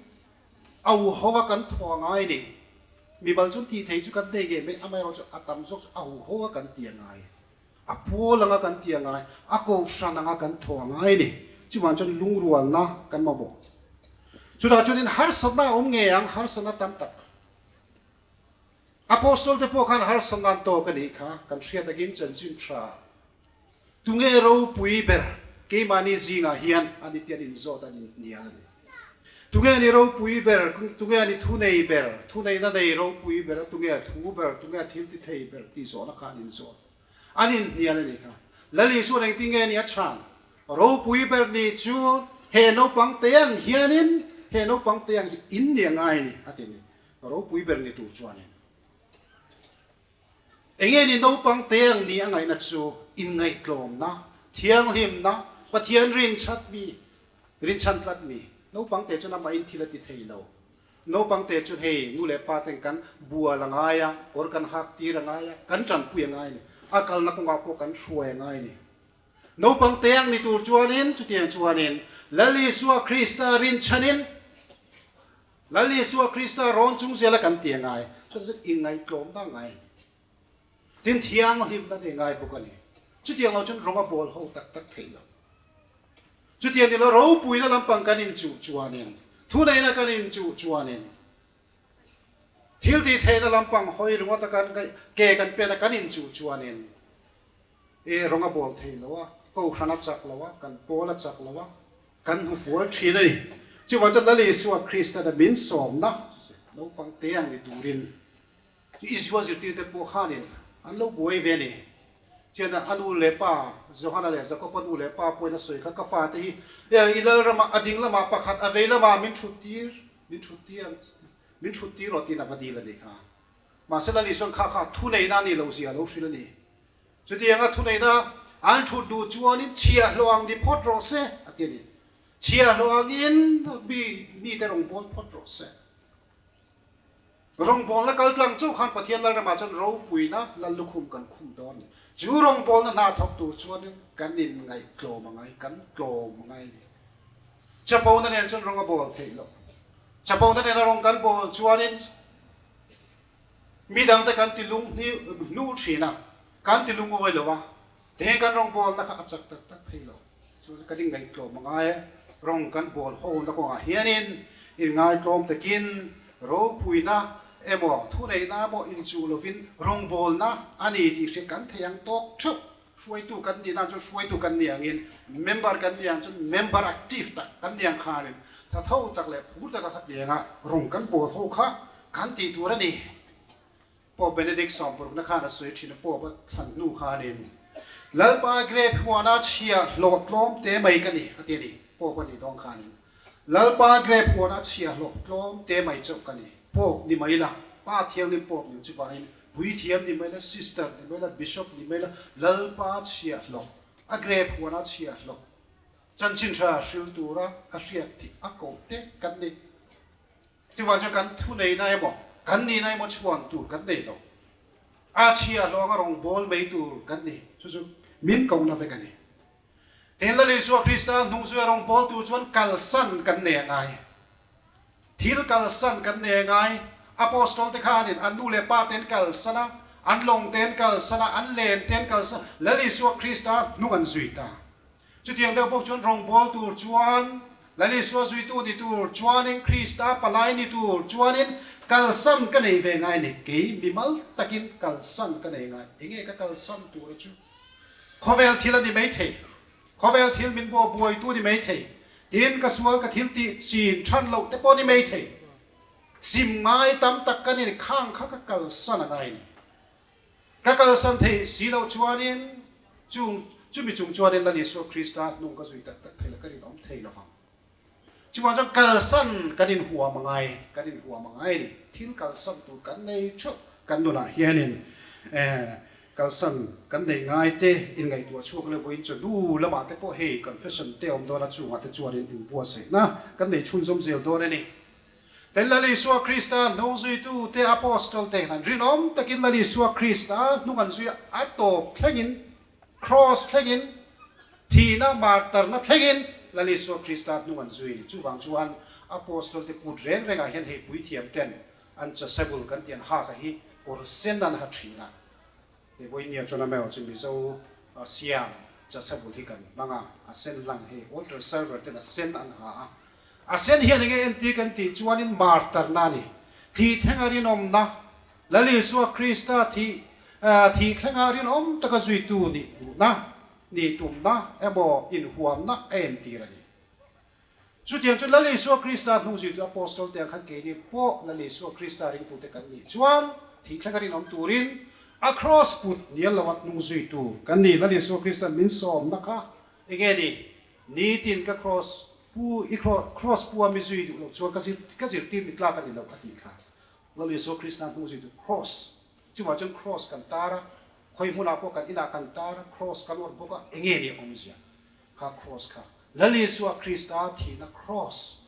a u ho a kan thaw a ngai ni. Mimal chuan tih thei chu kan nei ngei mai, amaherawhchu a tam zawk chu a u ho a kan ti a ngai. A pawl anga kan ti a ngai, a kohhran anga kan thaw a ngai ni. Chuvang chuan lungrualna kan mamawh. Chutah chuanin harsatna a awm ngei ang, harsatna tam tak. Apostle te pawh khan harsatna an tawk a nih kha, kan hriat takin chanchin tha. Tunge ropui ber keimahni zingah hian a ni tian inzawt an inhnial a ni. Tunge ni ropui ber, tunge ni thunei ber, thuneihna nei ropui ber a, tunge a thu ber, tunge a thil ti thei ber tih zawhna kha an inzawt an inhnial a ni kha. Lal Isuan engtin nge ni a chhan? Ropui ber ni chu he naupang te ang hianin he naupang te ang hi in ni a ngai a ni a ti ni. Ropui ber ni tur chuanin. Enge ni naupang te ang ni a ngaihna chu inngaihtlawmna, thianghlimna, Pathian rinchat mi, rinchhan tlat mi. Naupang te chuan amahin thil a ti thei lo. Naupang te chuan hei nu leh pa ten kan bual a ngai a, kawr kan hak tir a ngai a, kan tanpui a ngai a ni. A kalna kawngah pawh kan hruai a ngai a ni. Naupang te ang ni tur chuanin chutiang chuanin Lal Isua Krista rinchhanin, Lal Isua Krista rawn chung zela kan ti a ngai. Chuan chuan inngaihtlawmna a ngai. Tin, thianghlimna nei ngai bawk a ni. Chutiang lo chuan rawng a bawl ho tak tak thei lo. Chutiang ni lo ropuina lampang kan inchuh chuanin, thuneihna kan inchuh chuanin, thil tih theihna lampang hawi ringawta kan ke kan pen a kan inchuh chuanin, e rawng a bawl thei lo a, kohhran a chak lo a, kan pawl a chak lo a, kan hnufual thin a ni. Chuvang chuan Lal Isua Kristan a min sawmna naupang te ang ni turin Isua zirtirte pawh khanin an lo buai ve a ni. Chian a nu leh pa, Johana leh Jakoba nu leh pa pawhin a sawi kha, Ka fate hi i lal ramah a ding lamah pakhat, a vei lamah min thut tir, min thut tir ang, min thut tir rawh tiin a va dil a nih kha. Mahse Lal Isuan kha kha thuneihna a nih loh zia a lo hrilh a ni. Chutianga thuneihna an thut duh chuanin chhiahhlawh ang ni phawt rawh se, a ti a ni. Chhiahhlawh angin mi mite rawn bawl phawt rawh se. Rawngbawlna kal tlang chauh khan Pathian Lalramah chuan ropuina lal lukhum kan khum dawn. Chu rawngbawlna hna thawk tur chuan kan inngaih tlawm a ngai, kan tlawm a ngai a ni. Chapona nen chuan rawng a bawl theih loh. Chapona nena rawng kan bawl chuanin midangte kan ti lung hnu thin a, kan ti lungawi lo a, tihian kan rawngbawlna kha a chak tak tak thei lo. Chu chu kan inngaihtlawm a ngai a, rawng kan bawl hona kawngah hianin inngaitlawm takin ropuina emaw thuneihna emaw inchuh lovin rawngbawlna a ni tih hriat kan thei ang tawk theuh. Hruaitu kan nih nan chuan hruaitu kan ni angin, member kan ni ang chuan member active tak kan ni ang khanin tha tho tak leh phur taka khatianga rawng kan bawl ho kha kan tih tur a ni. Pope Benedict sawmparukna khan a sawi thin a, Pope a thlan hnu khanin, Lalpa grape huana chhia hlawh tlawm te mai ka ni, a ti a ni. Pope a nih dawn khanin, Lalpa grape huana chhia hlawh tlawm te mai chauh ka ni. Pope ni mai la, Pa Thianghlim Pope ni chuvangin Puithiam ni mai la, Sister ni mai la, Bishop ni mai la, Lalpa chhia hlawh, a grape huana chhia hlawh, chanchin tha hril tura a hriat tih a koh te kan ni. Chuvang chuan kan thuneihna emaw, kan nihna emaw chhuan tur kan nei lo. A chhia hlawng a rawn bawl mai tur kan ni. Chu chu min kohna vek a ni. Tin, Lal Isua Krista hnung zui a rawn bawl tur chuan kalsan kan nei a ngai. Thil kalsan kan nei a ngai. Apostol te khanin an nu leh pa te an kalsan a, an lawng te an kalsan a, an len te an kalsan a, Lal Isua Krista hnung an zui ta. Chutiang deuh bawk chuan rawngbâwl tur chuan Lal Isua zuitu ni tur chuanin Krista palai ni tur chuanin kalsan ka nei ve ngai ni. Kei mimal takin kalsan ka nei ngai. Enge ka kalsan tura chu? Khawvel thil a ni maithei. Khawvel thil min buah buaitu ni maithei. Tin, ka sual ka thil tih chin than loh te pawh ni maithei. Sim ngai tam tak ka ni khang kha ka kalsan a ngai ni. Ka kalsan thei si loh chuanin chung chumi chung chuanin Lal Isua Krista hnung ka zui tak tak thei lo, ka rinawm thei lo vang. Chuvang chuan kalsan kan inhuam a ngai, kan inhuam a ngai a ni. Thil kalsan tur kan nei theuh kan nunah hianin kalsan kan nei ngai te inngaihtuah chhuak leh vawiin chawhnu lamah te pawh hei confession te awm dawn a, chungah te chuanin inbuatsaihna kan nei chhunzawm zel dawn a ni. Ten Lal Isua Krista hnung zuitute Apostle te an rinawm takin Lal Isua Krista hnung an zui a, a tawp thlengin, Cross thlengin, thihna, martarna thlengin Lal Isua Krista hnung an zui a ni. Chuvang chuan Apostle te kut reng rengah hian hei puithiam ten an chasebul kan tih an hak a hi kawr sen an ha thin a. Hei vawinia chuan amaherawh chu Mizo siam chasebul hi kan hmang a, a sen lang hei altar server ten a sen an ha a, A sen hian enge entir kan tih chuanin martarna a ni. Thih thlenga rinawmna, Lal Isua Krista thih thih thlenga rinawm taka zuitu nih duhna, nih tumna emaw inhuamna a entir a ni. Chutiang chu Lal Isua Krista hnung zuitu Apostol te ang khan keini pawh Lal Isua Krista ringtute kan nih chuan thih thlenga rinawm turin a kraws put nial loa hnung zuitu kan ni. Lal Isua Krista min sawmna kha enge ni? Nitin ka cross pu i cross pu a mi zui duh loh chuan ka zir ka zirtir ni tlak a ni loh a tih kha. Lal Isua Krista hnung zui chu cross chuvah chuan cross kan tar a, khawi hmunah pawh kan inah kan tar a, cross kan awrh bawk a, enge ni awmzia kha cross kha Lal Isua Krista thihna cross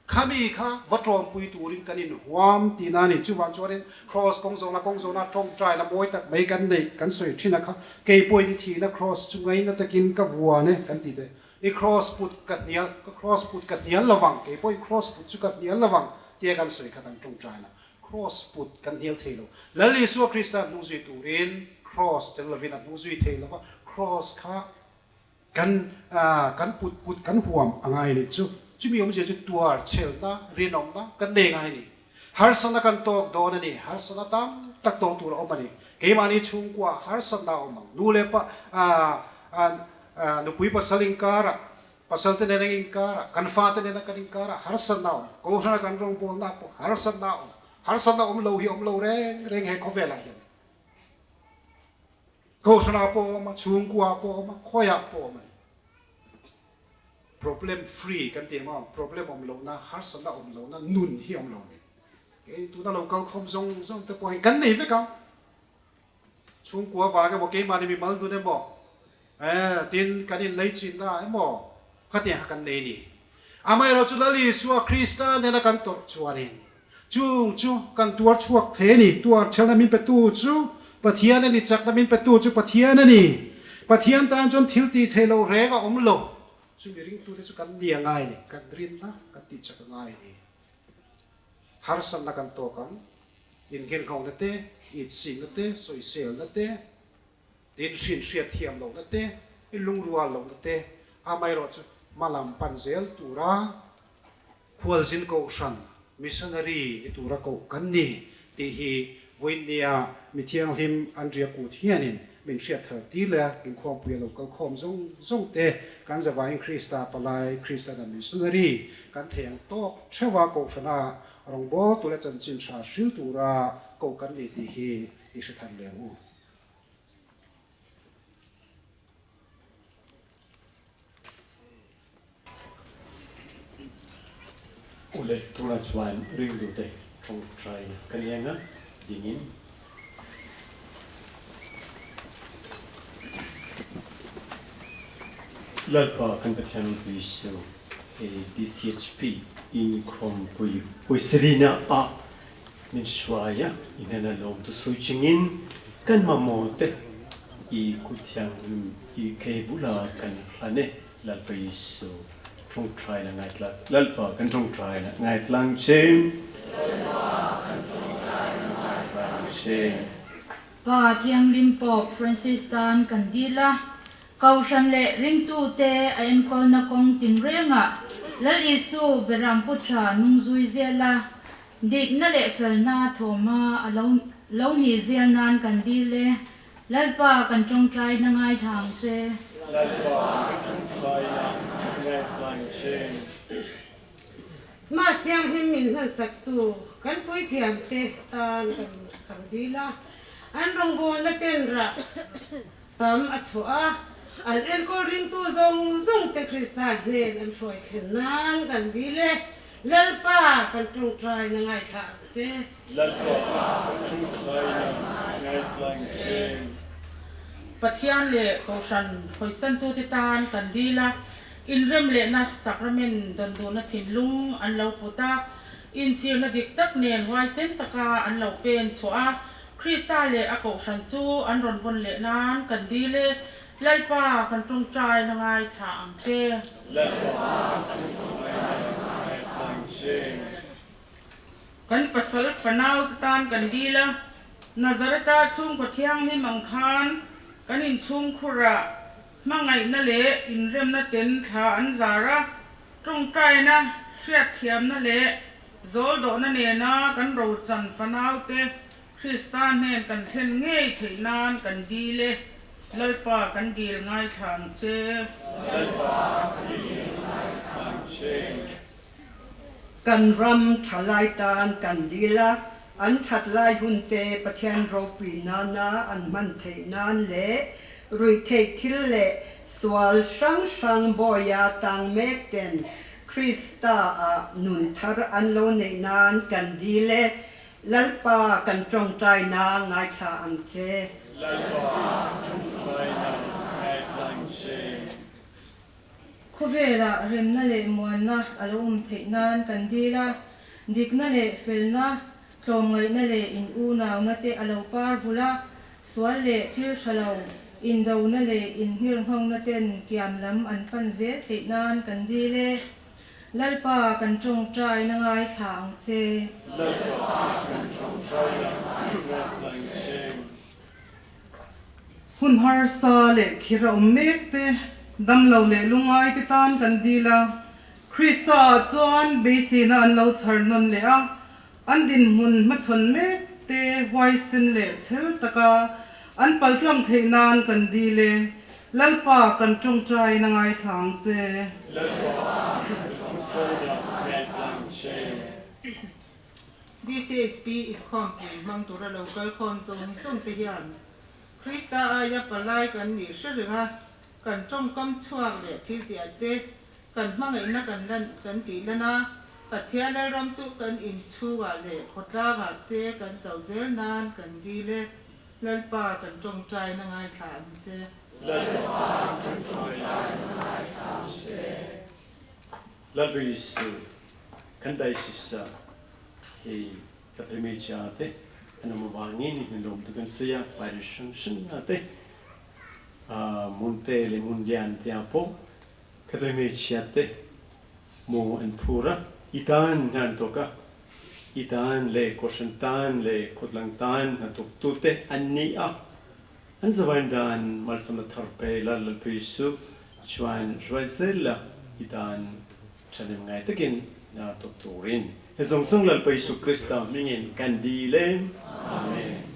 Khami kha va ṭawmpui turin kan inhuam tihna a ni. Chuvang chuanin Kraws kawng zawhna kawng zawhna ṭawngṭaina mawi tak mai kan neih kan sawi ṭhin a kha, kei pawhin i thihna Kraws chu ngaina takin ka vuan e kan ti teh. I Kraws put ka hnial, ka Kraws put ka hnial lovang, kei pawhin Kraws put chu ka hnial lovang tia kan sawi kha kan ṭawngṭaina. Kross put kan hnial thei lo. Lal Isua Krista hnung zui turin Kross tel lovin a hnung zui thei lo va, Kross kha kan kan put put kan huam a ngai nih chu. Chumi awmzia chu tuar chhelna, rinawmna kan nei ngai a ni. Harsatna kan tawk dawn a ni, harsatna tam tak tawk tur a awm a ni. Keimahni chhungkua harsatna a awm ang. Nu leh pa nupui pasal inkarah, pasal te nena inkarah, kan fate nena kan inkarah harsatna a awm. Kohhrana kan rawngbawlna pawh harsatna a awm. Harsatna awm lo hi awm lo reng reng he khawvelah hian. Kohhranah pawh a awm a, chhungkuaah pawh a awm a, khawiah pawh a awm a ni. Problem free kan tih ang problem awm lohna, harsatna awm lohna nun hi awm lo a ni. Kei tuna lo kal khawm zawng zawng te pawh hi kan nei vek ang. Chhungkua vang emaw, keimahni mimal nun emaw, eh tin kan inlei chinna emaw khatiang kha kan nei a ni. Amaherawhchu Lal Isua Krista nena kan tawrh chuanin chung chu kan tuar chhuak thei a ni. Tuar chhelna min petu chu Pathian a ni, chakna min petu chu Pathian a ni. Pathian tan chuan thil tih theih loh reng a awm lo. Chumi ringtute chu kan ni a ngai a ni, kan rinna kan tih chak a ngai a ni. Harsatna kan tawk ang, innghenghona te, itsikna te, sawiselna te, tin hrinhriat thiam lohna te, lungrual lohna te, amaherawhchu hmalam pan zel tura Khualzin Kohhran Missionary ni tura koh kan ni tih hi vawiinnia mi thianghlim Andria kut hianin min hriat thar tir leh a, inkhawmpuia lo kal khawm zawng zawng te kan zavaiin Krista palai, Krista dan Missionary kan thei ang tawk theuha Kohhrana rawngbawltu leh chanchin tha hril tura koh kan ni tih hi i hre thar leh ang u. Ule tunah chuan ringtute tawngtaina ka ni anga dingin. Lalpa kan Pathian ropui Jesuh hei DCHP inkhawmpui pawisarina ah min hruai a, i hnena lawmtu sawi chungin kan mamawh te i kut thianghlim i ke bula kan hlan e. Lalpa Jesuh ṭawngṭaina ngaitlang Lalpa kan ṭawngṭaina ngaitlang che. Lalpa kan ṭawngṭaina ngaitlang che. Pa Thianghlim Pope Francis tan kan dil a, Kohhran leh ringtute a enkawlna kawng tinrengah Lal Isu Beram Putra nung zui zel a, dikna leh felna thawma a lo lo ni zel nan kan dil e. Lalpa kan tawngtaina ngaithla ang che. Lalpa kan tawngtaina ngaithla ang che. Mass thianghlim min hmansaktu kan puithiamte tan kan dil a, an rawngbawlna ten rah tam a chhuah a, an enkawl ringtu zawng zawngte Krista hnen an hruai thlen nan kan dil e. Lalpa kan tawngtaina ngaithla ang che. Lalpa kan tawngtaina ngaithla ang che. Pathian leh Kohhran hawisantute tan kan dil a, inrem lehna sakramen dawn duhna thinlung an lo put a, inchhirna dik tak nen huaisen taka an lo pen chhuah a, Krista leh a Kohhran chu an rawn vawn leh nan kan dil e. Lalpa kan tawngtaina ngaithla ang che. Lalpa kan tawngtaina ngaithla ang che. Kan pasal fanau te tan kan dil a, Nazareta chhungkaw thianghlim ang khan kan inchhungkhurah hmangaihna leh inremna ten thla an zar a, tawngtaina, hriatthiamna leh zawldawhna nena kan rochan fanau te Krista hnen kan thlen ngei theih nan kan dil e, Lalpa kan dil ngaithla ang che. Lalpa kan dil ngaithla ang che. Kan ram tha lai tan kan dil a, an that lai hun te Pathian ropui nana an hman theih nan leh ruihtheih thil leh sual hrang hrang bawia tang mek ten Krista ah nun thar an lo neih nan kan dil e, Lalpa kan tawngtaina ngaithla ang che. Lalpa kan tawngtaina ngaithla ang che. Khawvelah remna leh muanna a lo awm theih nan kan dil a, dikna leh felna, tlawmngaihna leh in unauna te a lo par vul a, sual leh thil tha lo, indona leh inhngirnghawngna ten kiam lam an pan zel theih nan kan dil e. Lalpa kan tawngtaina ngaithla ang che. Lalpa kan tawngtaina ngaithla ang che. Hun harsa leh khir a awm mek te, damlo leh lungai te tan kan dil a, Krista ah chuan beiseina an lo chhar nawn leh a, an dinhmun hmachhawn mek te huaisen leh chhel taka an paltlang theih nan kan dil e, Lalpa kan tawngtaina ngaithla ang che. Lalpa kan tawngtaina ngaithla ang che. DCHP inkhawmpui hmang tura lo kal khawm zawng zawng te hian Krista aia palai kan nih hre reng a, kan tawngkam chhuak leh thil tih te kan hmangaihna kan lan kan tih lan a, Pathian Lalram chu kan inchhungah leh khawtlangah te kan zo zel nan kan dil e, Lalpa kan tawngtaina ngaithla ang che. Lalpa kan tawngtaina ngaithla ang che. Lalpa Jesuh kan diocese ah hei Catholic hmeichhia te an awm avangin hmunlawm tu kan sawi a, parish hrang hrang ah te hmun te leh hmun lian te ah pawh Catholic hmeichhia te maw an phur a, i tan hna an thawk a, i tan leh kohhran tan leh khawtlang tan hnathawk tu te an ni a, an zavain dan malsawmna thar pe la Lalpa Jesuh chuan hruai zel la i tan thahnem ngai takin hna thawk turin he zawng zawng Lalpa Jesuh Krista hmingin kan dil e. Amen.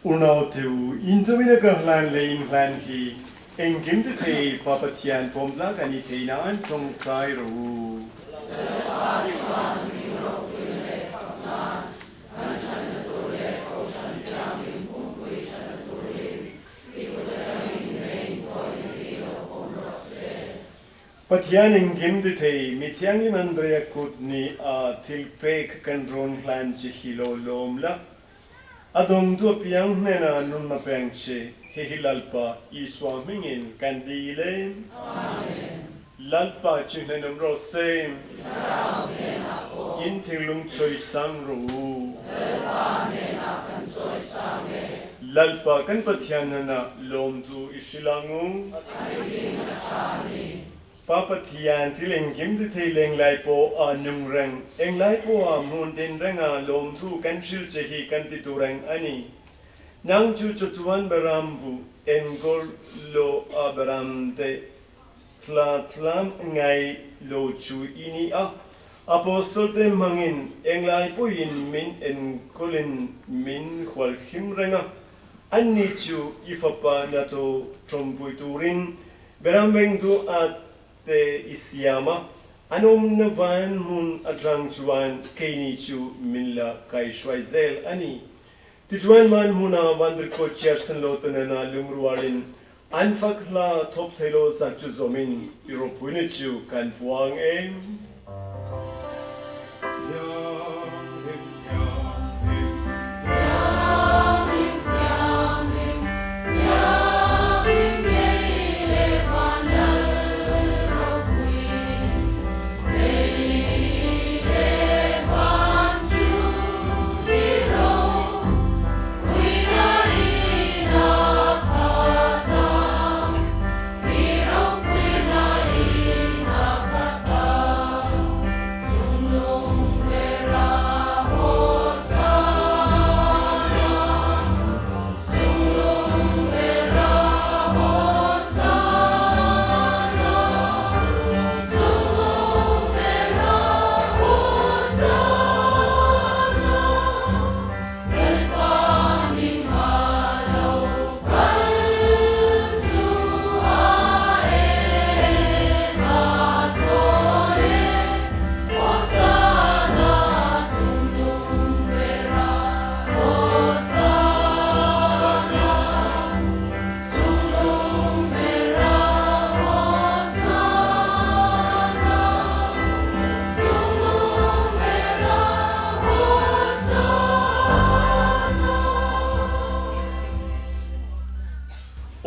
Unau te u, inzawina ka hlan leh in hlan hi engkim ti thei Pa Pathian pawmtlak a nih theih nan tawngtai rawh u. Lalpa chuan min ropui leh fak nan, kan thatna tur leh Kohhran Thianghlim pumpui thatna turin i kut atangin he inpawhna hi lo awm rawh se. Pathian engkim ti thei mi thianghlim Andrea kut ni a thilpek kan rawn hlan che hi lo lawm la, A dawngtu apiang hnenah nunna peng che, hihi Lalpa Isua hmingin kan dil e. Amen. Lalpa chu hnenawm rawh se. I thlarau hnenah pawh. In thinglung chawisang rawh u. Lalpa hnenah kan chawisang e. Lalpa kan Pathian hnenah lawmtu i hrilh ang u. A dik in a tha a ni. Pa Pathian thil engkim ti thei lenglai pawh a nung reng, englai pawha hmun tin renga lawmthu kan hrilh che hi kan ti tur reng a ni. Nang chu chawchuan Beram bu enkawl lo a Beram te thla thlam ngai lo chu i ni a. Apostol te hmangin englai pawhin min enkawlin min hualhim reng a, anni chu i fapa NATO tawmpui turin Beram vengtu at te i siam a, an awmna van hmun atang chuan keini chu min la kaihruai zel a ni. Tichuan van hmuna Vandirkaw Chiarsen lo te nena lungrualin an fak hla thawp thei lo zat chu zawmin i ropuina chu kan puang e.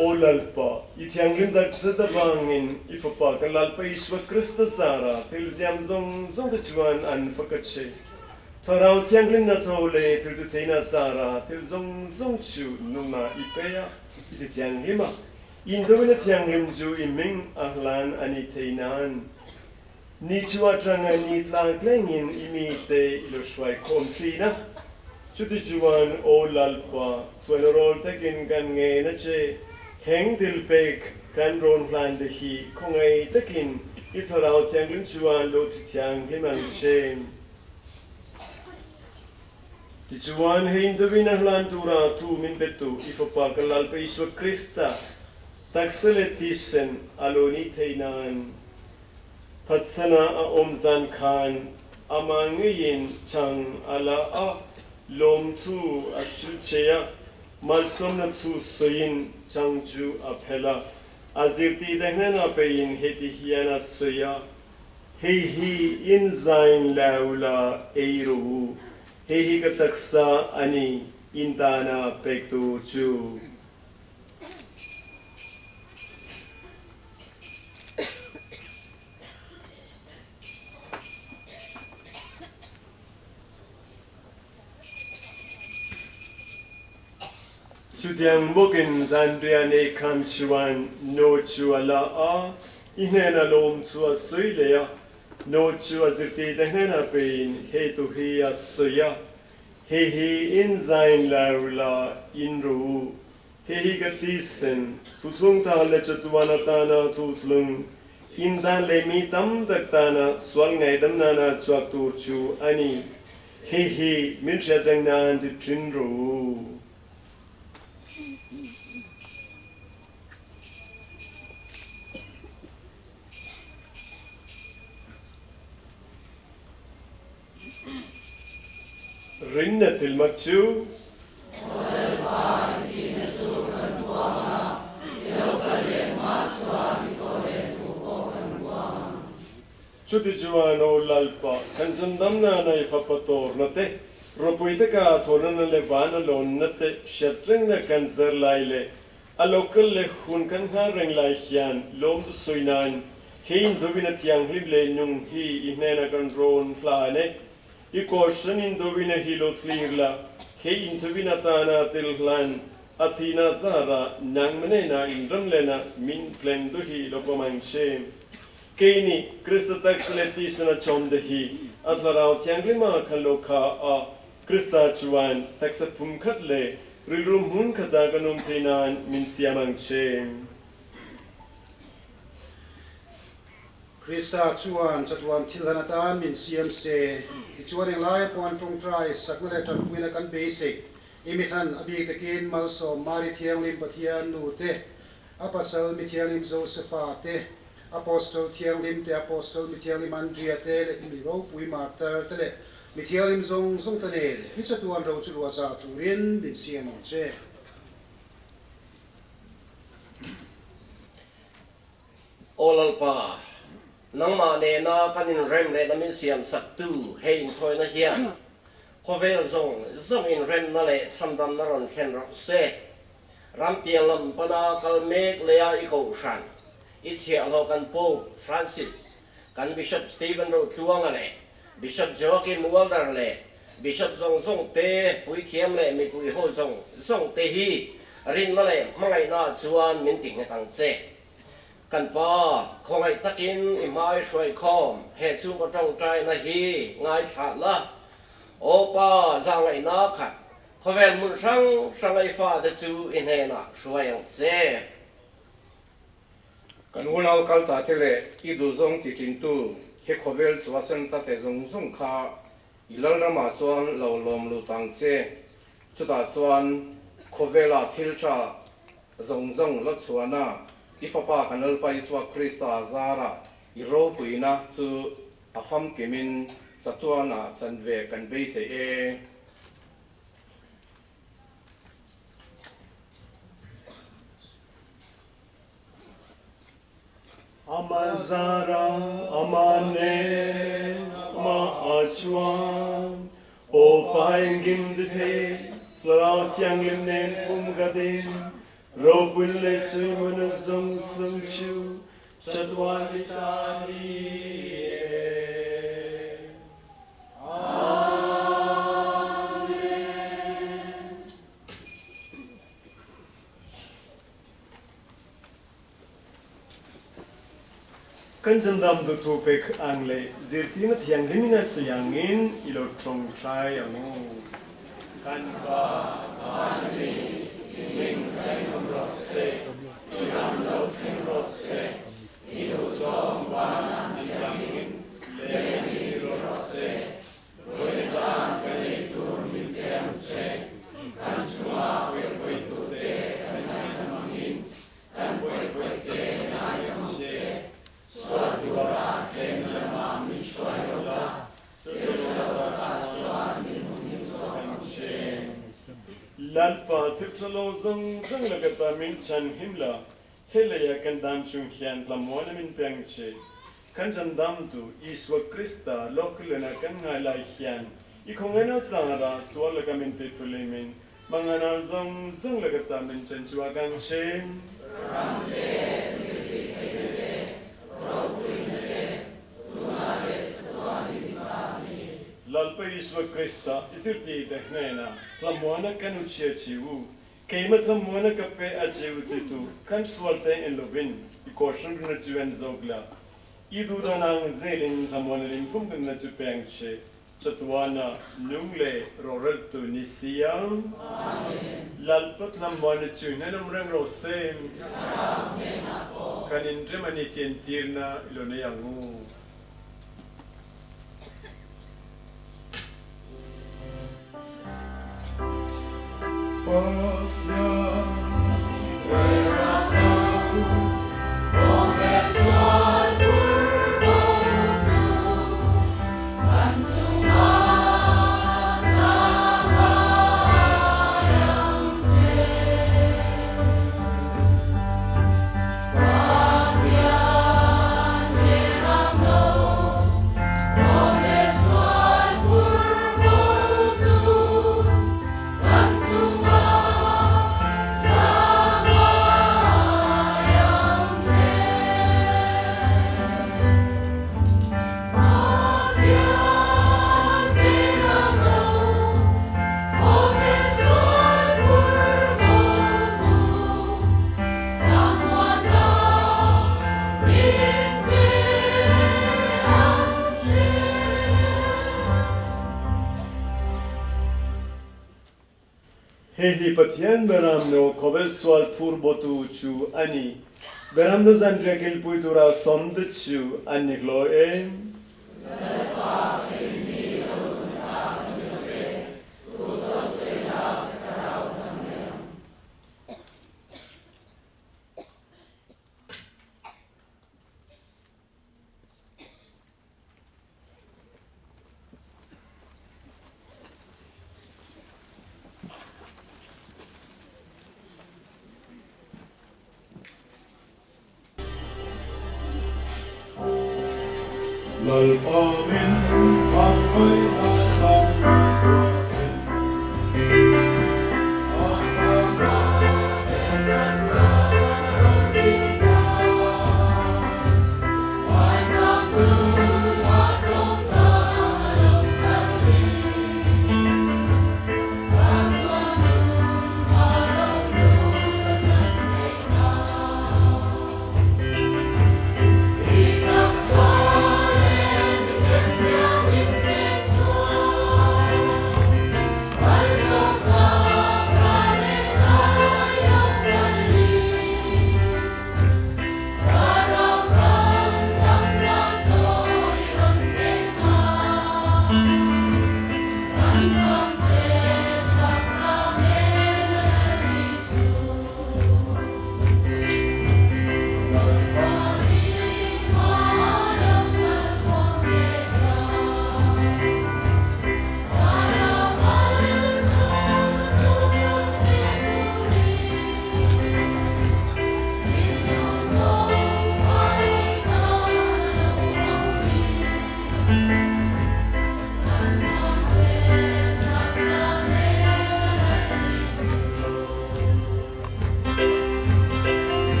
Aw Lalpa, i thianghlim takzet avangin i Fapa kan Lalpa Isua Krista zara thil ziam zawng zawng te chuan an fak a che. Thlarau thianghlimna tho leh thil titheihna zara thil zawng zawng chu nunah i pe a, i ti thianghlim a. Indawina thianghlim chu i hming a hlan a nih theih nan. Ni chu atanga ni tlang tlengin i mite i lo hruai khawm thin a. Chutichuan, Aw Lalpa, chuan rawl takin kan ngen a che. Heng thilpek kan rawn hlan te hi khawngaih takin i Thlarau Thianghlim chuan lo thi thianghlim ang che. Tichuan, hei indawin a hlan tura thu min petu i Fapa kan Lalpa Isua Krista taksa leh thisen a lo nih theih nan phatsana a awm zan khan amah ngeiin chang a la a, lawm chu a hrilh che a, Malsawmna chu sawiin chang chu a phel a, a zirtirte hnenah peiin heti hian a sawi a, Hei hi in zain lau la ei rawh u, hei hi ka taksa a ni, in tana pek tur chu. Chutiang bawkin zanriah nei khan chuan no chu a la a, i hnena lawm chu a sawi leh a. No chu a zirtirte hnena peiin hei tu hi a sawi a, Hei hi in zain lar la in rawh u, hei hi ka tisen, thuthlung ta leh chatuan atana thuthlung, in dan leh mi tam tak tana sual ngaihdam nana chhuak tur chu a ni. Hei hi min hriat reng nan ti thin rawh u. Rinna thilmak chu. Lalpa i thihna chu kan puang a, i lo kal leh hma chuan i tawh leh thu pawh kan puang ang. Chutichuan aw Lalpa, chhanchhan damna nei fapa tawrna te, ropui taka thawhna leh vana lawnna te hriat rengna kan zar lai leh a local leh hun kan nghal reng lai hian lawmtu sawi nan he indawina thianghlim leh nung hi i hnena kan rawn hlan e. I kawhhran indawina hi lo thlir la, he indawina tana tel hlan a thihna zara nangma nena inramlena min tleng duh hi lo pawm ang che. Keini, Krista taksa leh tisana chawm te hi a Thlarau Thianghlima khan lo kha a, Krista chuan taksa phum khat leh rilru hmun khata kan awm thei nan min siam ang che. Krista chuan chatuan thil hlan atan min siam se, tichuan englaia pawh an tawngtai sakna leh tanpuina kan beisei. I mithlan a bik takin Malsawm Mari Thianghlim Pathian nu te, A pasal mithianghlim Josefa te, Apostle thianghlim te, Apostle mithianghlim Andria te leh mi ropui martar te leh mithianghlim zawng zawng te nen i chatuan ro chu luah za turin min siam ang che. Aw Lalpa, nangmah nena kan inrem lehna min siam saktu he inthawina hian khawvel zawng zawng inremna leh chhandamna rawn thlen rawh se. Ram tiang lam pana kal mek leia i kohhran, i chhiahhlawh kan Pope Francis, kan Bishop Stephen Rotluanga leh Bishop Joachim Walder leh Bishop zawng zawng te, puithiam leh mipui ho zawng zawng te hi rinna leh hmangaihna chuan min ti nghet ang che. Kan Pa, khawngaih takin i hmai hruaikhawm he chhungkaw tawngtaina hi ngaithla la. Aw Pa, zahngaihna khat Khawvel hmun hrang hrang a i fate chu i hnenah hruai ang che. Kan unau kal ta te leh i duhzawng ti tintu he khawvel chu a sen ta te zawng zawng kha i Lalramah chuan lo lawm lut ang che. Chutah chuan khawvela thil tha zawng zawng la chhuahna i Fapa kan Lalpa Isua Krista zarah i ropuina chu a famkimin chatuanah chanve kan beisei e. Amazara amane ama achuan o paingim de the thlarau thianghlim nen pum gadin ropui le chuimuna zung sung chu chatwan litani Kan chandam duhtu pek ang le zirtirna thianghlim in a sawi angin i lo tawngtai ang u. Kan Pa, Van mi, i hming zaithawm rawh se. I ram lo thleng rawh se, i duhzawng vana an dangin leh ni rawh se. Vawi tan kan ei tur min pe ang che, kan chunga pawikhawitute kan ngaihdam angin kan pawikhawite ngai ang che. Sual tura tlemna lamah min hruai lo la, chu chu chuan min hum zawk ang che. Lalpa thil tha lo zawng zawng laka ta min chhan him la, he leia kan dam chung hian tlamuana min pe ang che. Kan chandamtu Isua Krista lawkilena kan ngai lai hian i khawngaihna zara sual laka min ti thulimin mangana zawng zawng laka ta min chanchhuak ang che. Ram te, thiltih theihna te, ropuina te, tunah leh chatuanin i ta a ni. Lalpa Isua Krista i zirtirte hnena thlamuana kan u chhia chi u, keima thlamuana ka pe a che u titu kan sualte en lovin i kohhran rina chu en zawk la, i duhdan ang zelin thlamuana limphum kanna chu pe ang che, chatuana nung leh roreltu ni si ang. Lalpa thlamuana chu hnenawm reng rawh se. Kan inrem a ni tih entirna i lo nei ang u. Hei hi Pathian Beramno khawvel sual phur botu chu a ni. Beramno zanriah kilpui tura sawmte chu an ni hlawi e. Lalpa, kei hi lo lun tlak a ni lo ve, tu saw sela ka thlarau dam mai ang. Lalpa min hmangaih a dam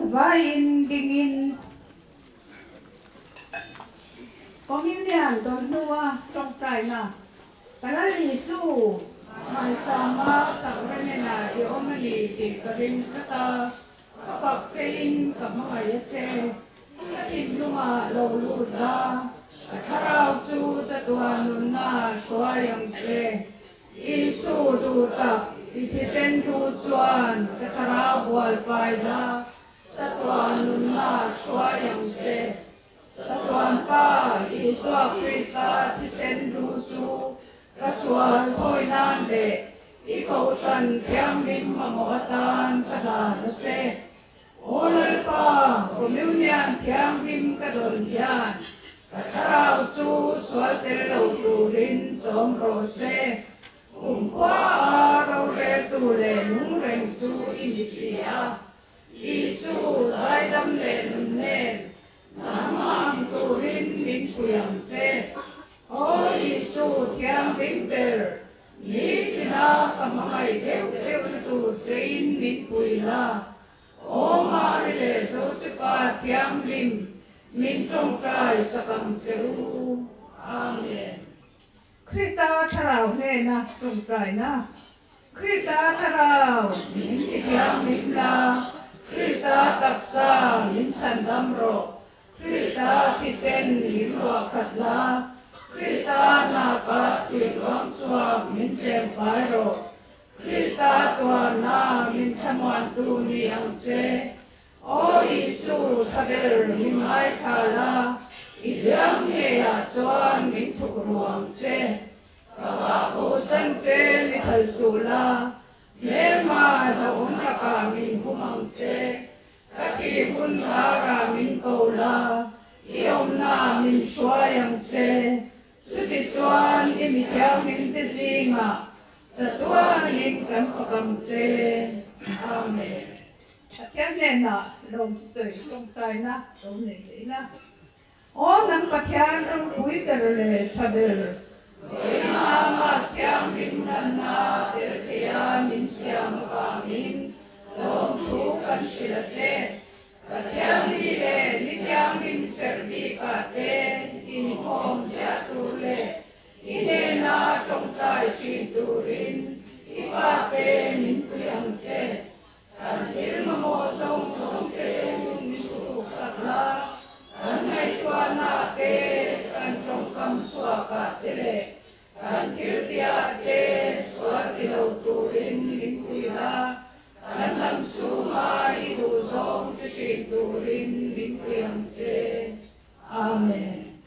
zavaiin dingin Communion dawn hnua tawngtaina Ka Lal Isu, Hmaisama Sacrament-ah i awm a ni tih ka ring tlat a, ka fak chein ka hmangaih a che. Ka thinlungah lo lut la, ka thlarau chu chatuan nunna hruai ang che. Isu duh tak, i thisen thu chuan ka thlarau bual fai la, chatuan nunna hruai ang che. Chatuan Pa, Isua Krista thisen hlu chu ka sual thawi nan leh i Kohhran Thianghlim mamawh atan ka hlan a che. Aw Lalpa, Communion Thianghlim ka dawn hian ka thlarau chu sual tel lo turin chawm rawh se. Kumkhua a roreltu leh nung reng chu i ni si a. Isu, zaidam leh nun nen, nangmah ang turin min pui ang che. Aw Isu, thianghlim ber, nitina ka hmangaih deuh deuhna tur chein min pui la. Aw Mari leh Josefa thianghlim, min tawngtai sak ang che u. Amen. Krista thlarau hnena tawngtaina. Krista thlarau min ti thianghlim la, Krista taksa min chhandam rawh, Krista thisen min ruah khat la, Krista naka tui luang chhuak min tlem fai rawh, Krista tuarna min thlamuantu ni ang che. Aw Isu, tha ber min ngaithla la, i hliam ngeiah chuan min thuk ru ang che. Ka vah bo san che mi phal suh la, hmelma hlauhawm lakah min hum ang che, ka thih hun karah min ko la, i awmna min hruai ang che, chutichuan i mi thianghlim te zingah chatuanin kan fak ang che. Amen. Pathian hnenah lawmsawi tawngtaina lo nei leh ila. Aw nang Pathian ropui ber leh tha ber, vawiina Mass thianghlim hlanna tel theia min siam avangin lawmthu kan hrilh a che. Pathian ni leh ni thianghlim serh bikah te inkhawm ziah tur leh i hnena tawngtai thin turin i fate min pui ang che. Kan thil mamawh zawng zawng te min hruk sak la, kan ngaihtuahna te, kan tawngkam chhuakah te leh kan thil tiah te sual ti lo turin min pui la, kan lam chhunga i duh zawng ti thin turin min pui ang che. Amen.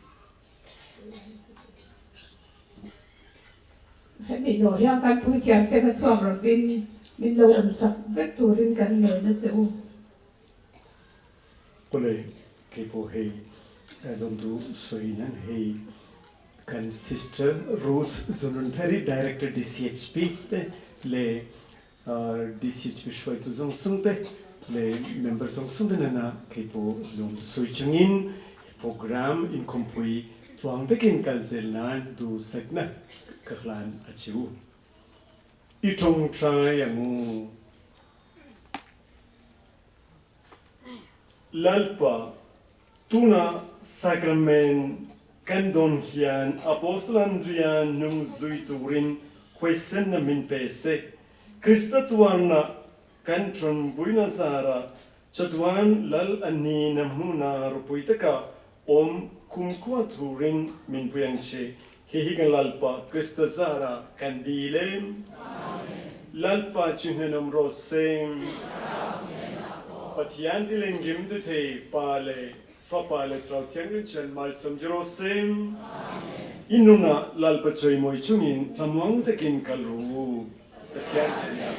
Hemi zawh hian kan puithiam te kha chhuak rawtin min lo awm sak vek turin kan ngen a che u. Kawle kei pawh hei lawmtu sawi nan hei kan Sister Ruth Zununthari Director DCHP te leh DCHP hruaitu zawng zawng te leh member zawng zawng te nena kei pawh lawmtu sawi chungin program inkhawmpui tluang takin kal zel nan duhsakna ka hlan a che u. I tawngtai ang u. Lalpa, tuna sacrament kan dawn hian Apostle Andria nung zui turin huaisenna min pe se. Krista tuarna kan ṭanpuina zara chatuan Lal a nihna hmuna ropui taka awm kumkhua turin min pui ang che. Hei hi kan Lalpa Krista zara kan dil e. Lalpa chu hnenawm rawh se. Pathian thil engkim ti thei Pa leh Fapa leh Thlarau Thianghlim chuan malsawm che rawh se. I nunah Lalpa chawimawi chungin thlamuang takin kal ru u. Pathian hnenah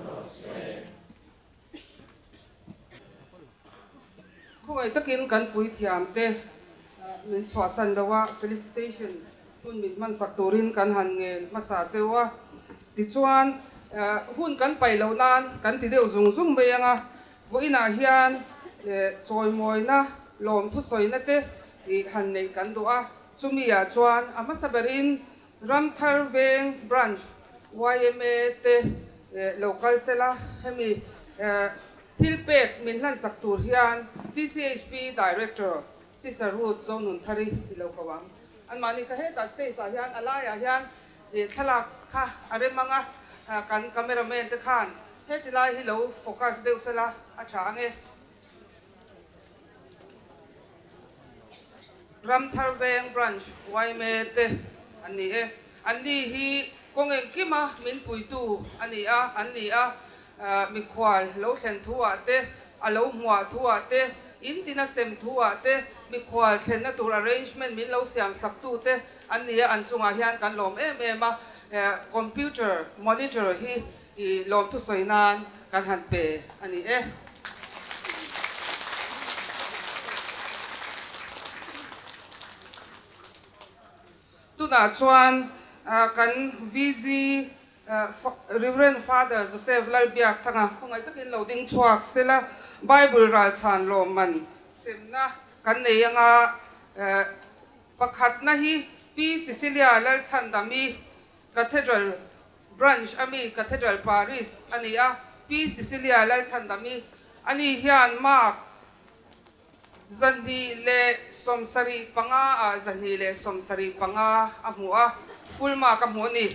rawh se. Khawngaih takin kan puithiam te min chhuahsan lo a, felicitation hun min hmansak turin kan han ngen hmasa cheu a. Tichuan, hun kan paih loh nan kan ti deuh zung zung mai ang a, vawiinah hian chawimawina lawmthu sawina te han neih kan duh a. Chumi ah chuan a hmasa berin Ramthar Veng Branch yma te lo kal sela, hemi. Thilpek min hlansak tur hian TCHP Director Sister Ruth Zonunthari i lo ko ang. Anmahni kha hetah stage ah hian a laiah hian thlalak kha a rem ang a, kan cameraman te khan heti lai hi lo focus deuh sela a tha ang e. Ramthar Veng Branch yma te an ni e. Anni hi kawng engkima min puitu a ni a, an ni a. Mikhual lo thlen thu ah te, a lo hmuah thu ah te, in tina sem thu ah te, mikhual thlenna tur arrangement min lo siam sak tu te an ni a, an chungah hian kan lawm em em a, computer monitor hi i lawmthu sawi nan kan han pe a ni e. Tunah chuan kan VZ Rev. Father Joseph Lalbiakthanga khawngaih takin lo ding chhuak sela, Bible ralchhan lawmman semna kan nei anga pakhatna hi Pi Cecilia Lalchhandami Cathedral Branch ami Cathedral Parish a ni a, Pi Cecilia Lalchhandami ani hian Mark 275 ah 275 a hmu a, full mark a hmu a ni.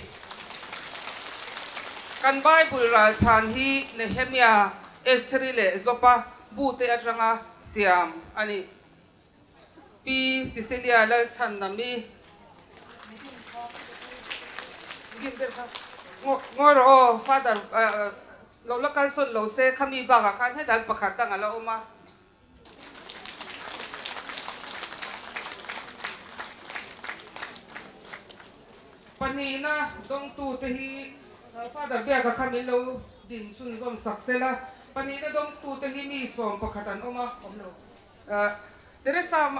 Kan Bible ralchhan hi Nehemia, Estheri leh Jopa bute atanga siam a ni. Pi Cecilia Lalchhandami Ngawi rawh aw, Father Lo la kalsawn lo se khami bakah khan hetan pakhat dang a la awm a. Pahnihna dawngtute hi Father Biaka kha min lo din chhunzawm sak sel a. Pahnihna dawngtute hi mi sawm pakhat an awm a. Awm lo. Teresa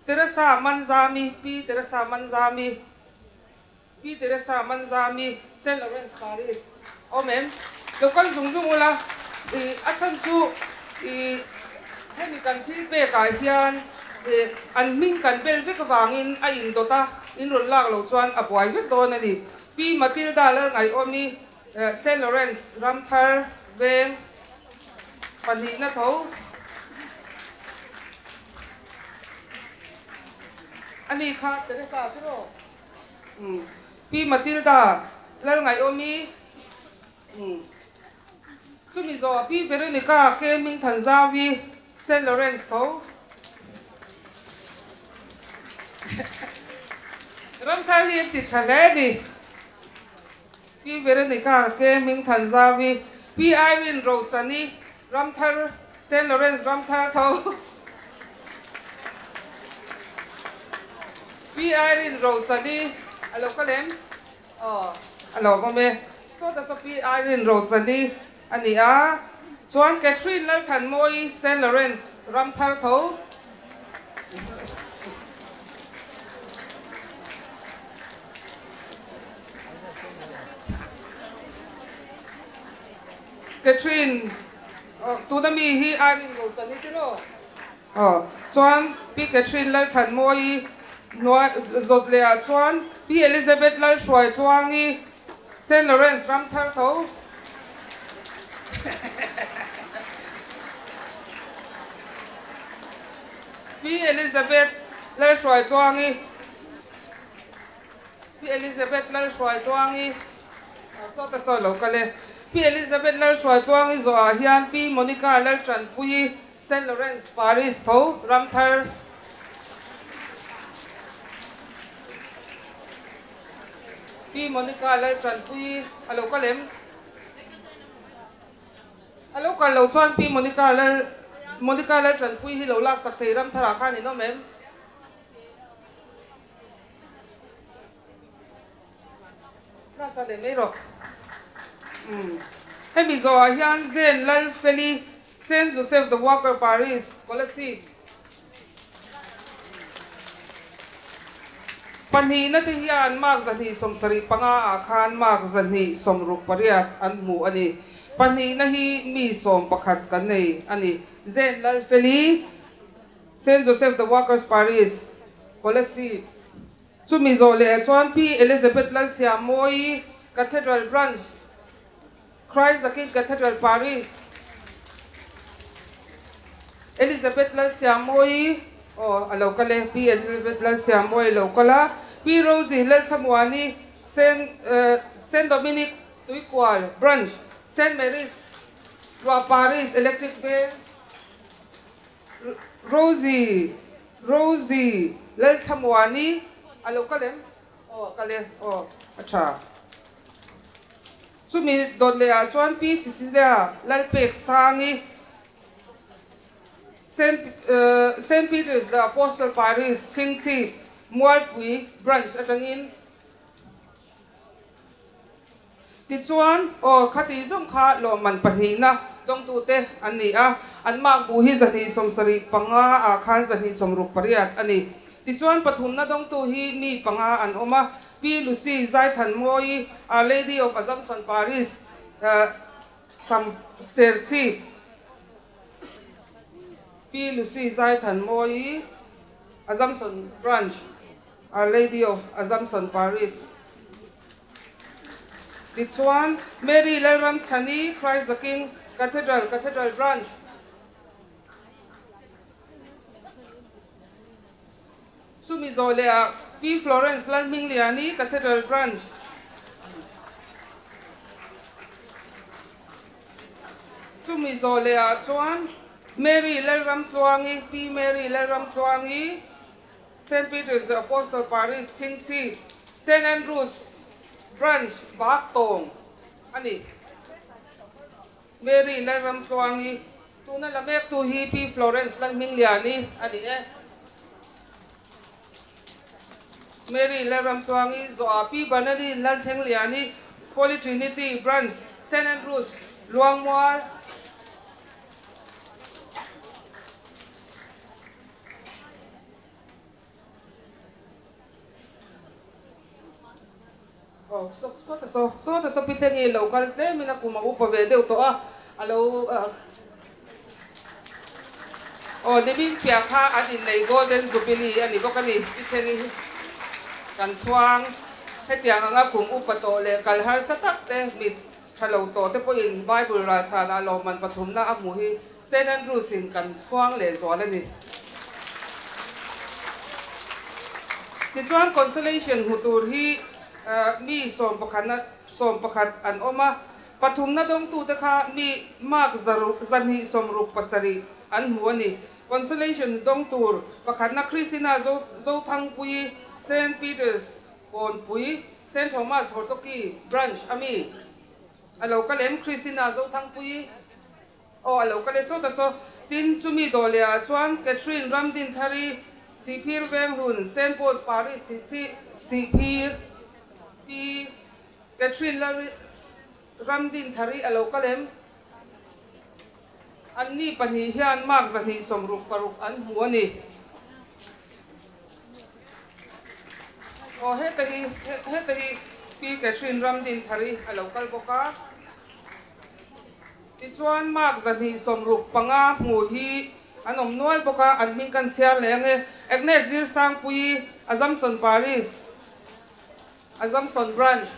Teresa Manzami, Pi Teresa Manzami. Pi Teresa Manzami, Saint Lawrence Parish, awm em? Lo kal zung zung ula, i a chhan chu i hemi kan thil pek ah hian i an hming kan bel vek avangin a indawt a, in rawn lak loh chuan a buai vek dawn a ni. Pi Matilda Lalngaihawmi, Saint Lawrence Ramthar Veng pahnihna tho a ni kha Teresa chu rawh. Pi Matilda Lalngaihawmi, Chumi zawh Pi Veronica K Hmingthanzawi, Saint Lawrence tho. Ramthar hi an ti tha hle a ni. Pi Veronica K Hmingthanzawi, Pi Irene Rochani, Ramthar, Saint Lawrence Ramthar tho. Pi Irene Rochani a lo kal em? Aw, a lo awm e. Sawta saw Pi Irene Rochani a ni a. Chuan Catherine Lalthanmawii Saint Lawrence Ramthar tho. Catherine, tuna mi hi Irene Rochani tiraw? Aw, chuan Pi Catherine Lalthanmawii hnuai zawt leh ah chuan Pi Elizabeth Lalhruaitluangi Saint Lawrence Ramthar tho. Pi Elizabeth Lalhruaitluangi Pi Elizabeth Lalhruaitluangi Sawta sawi lo kal e. Pi Elizabeth Lalhruaitluangi zawhah hian Pi Monica Laltanpuii Saint Lawrence Parish tho Ramthar Pi Monica Laltanpuii a lo kal em? A lo kal lo chuan Pi Monica Lal Monica Laltanpuii hi lo laksak thei Ramtharah khan in awm em? Nasa leh mai rawh. Umm. Hemi zawhah hian Zen Lalfeli, Saint Joseph the Worker Parish, Kolasib. Pahnihna te hian mark 275 ah khan mark 268 an hmu a ni. Pahnihna hi mi 11 kan nei a ni. Zen Lalfeli, Saint Joseph the Workers Parish, Kolasib. Chumi zawh leh chuan Pi Elizabeth Lalsiamawii Cathedral Branch, Christ the King Cathedral Parish. Elizabeth Lalsiamawii aw a lo kal e, Pi Elizabeth Lalsiamawii a lo kal a, Pi Rosie Lalthlamuani Saint Saint Dominic Tuikual Branch Saint Mary's Lua Paris Electric Veng Rosie Rosie Lalthlamuani a lo kal em? Aw a kal e, aw a tha. Chumi dawt leh ah chuan Pi Cecilia Lalpek Sangi Saint Saint Peter's the Apostle Parish Chhingchhip Mualpui Branch atangin Tichuan, aw, khati zawng kha lawmman pahnihna dawngtute an ni a, an mark bu hi 275 ah khan 268 a ni. Tichuan, pathumna dawngtu hi mi panga an awm a, Pi Lucy Zaithanmawii, Our Lady of Assumption Parish, Sam Serchhip, Pi Lucy Zaithanmawii, Assumption Branch, Our Lady of Assumption Parish. Tichuan, Mary Lalramchhani, Christ the King Cathedral, Cathedral Branch. Chumi zawh leh ah Pi Florence Lalhmingliani, Cathedral Branch. Chumi zawh leh ah chuan Mary Lalramtluangi, Pi Mary Lalramtluangi, Saint Peter's the Apostle Parish, Chhingchhip, Saint Andrew's Branch, Baktawng a ni. Mary Lalramtluangi, tuna la mektu hi Pi Florence Lalhmingliani a ni e. Mary Lalramtluangi, Zoa Pi Bernardine Lalthlengliani, Holy Trinity Branch, Saint Andrew's, Luangmual. Aw saw sawta saw sawta saw pi thleng i lo kal tlem in a kum a upa ve deuh tawh a a lo aw nimin piah kha an innei golden jubilee a ni bawk a ni pi thleng i kan chhuang hetiang anga kum upa tawh leh kal harsa tak te mit tha lo tawh te pawhin bible ralchhanah lawmman pathumna a hmuh hi Saint Andrews in kan chhuang leh zual a ni. Tichuan consolation hmu tur hi mi sawmpakhatna sawmpakhat an awm a, pathumna dawngtute kha mi mark 267 an hmu a ni. Consolation dawng tur pakhatna Christina Zothangpuii, Saint Peter's Kawnpui, Saint Thomas Hortoki Branch a mi a lo kal em? Christina Zothangpuii. Aw a lo kal e sawt a saw. Tin, chumi dawh leh ah chuan Catherine Ramdinthari, Sihphir Venghlun, Saint Paul's Parish Sihchhi, Sihphir, Pi Catherine Lal Ramdinthari a lo kal em? Anni pahnih hian mark 266 an hmu a ni. Aw heta hi, heta hi Pi Catherine Ramdinthari a lo kal bawk a. Tichuan, mark 265 hmuh hi an awm nual bawk a, an hming kan chhiar leh ang e. Agnes Zirsangpuii, Assumption Parish, Assumption Branch,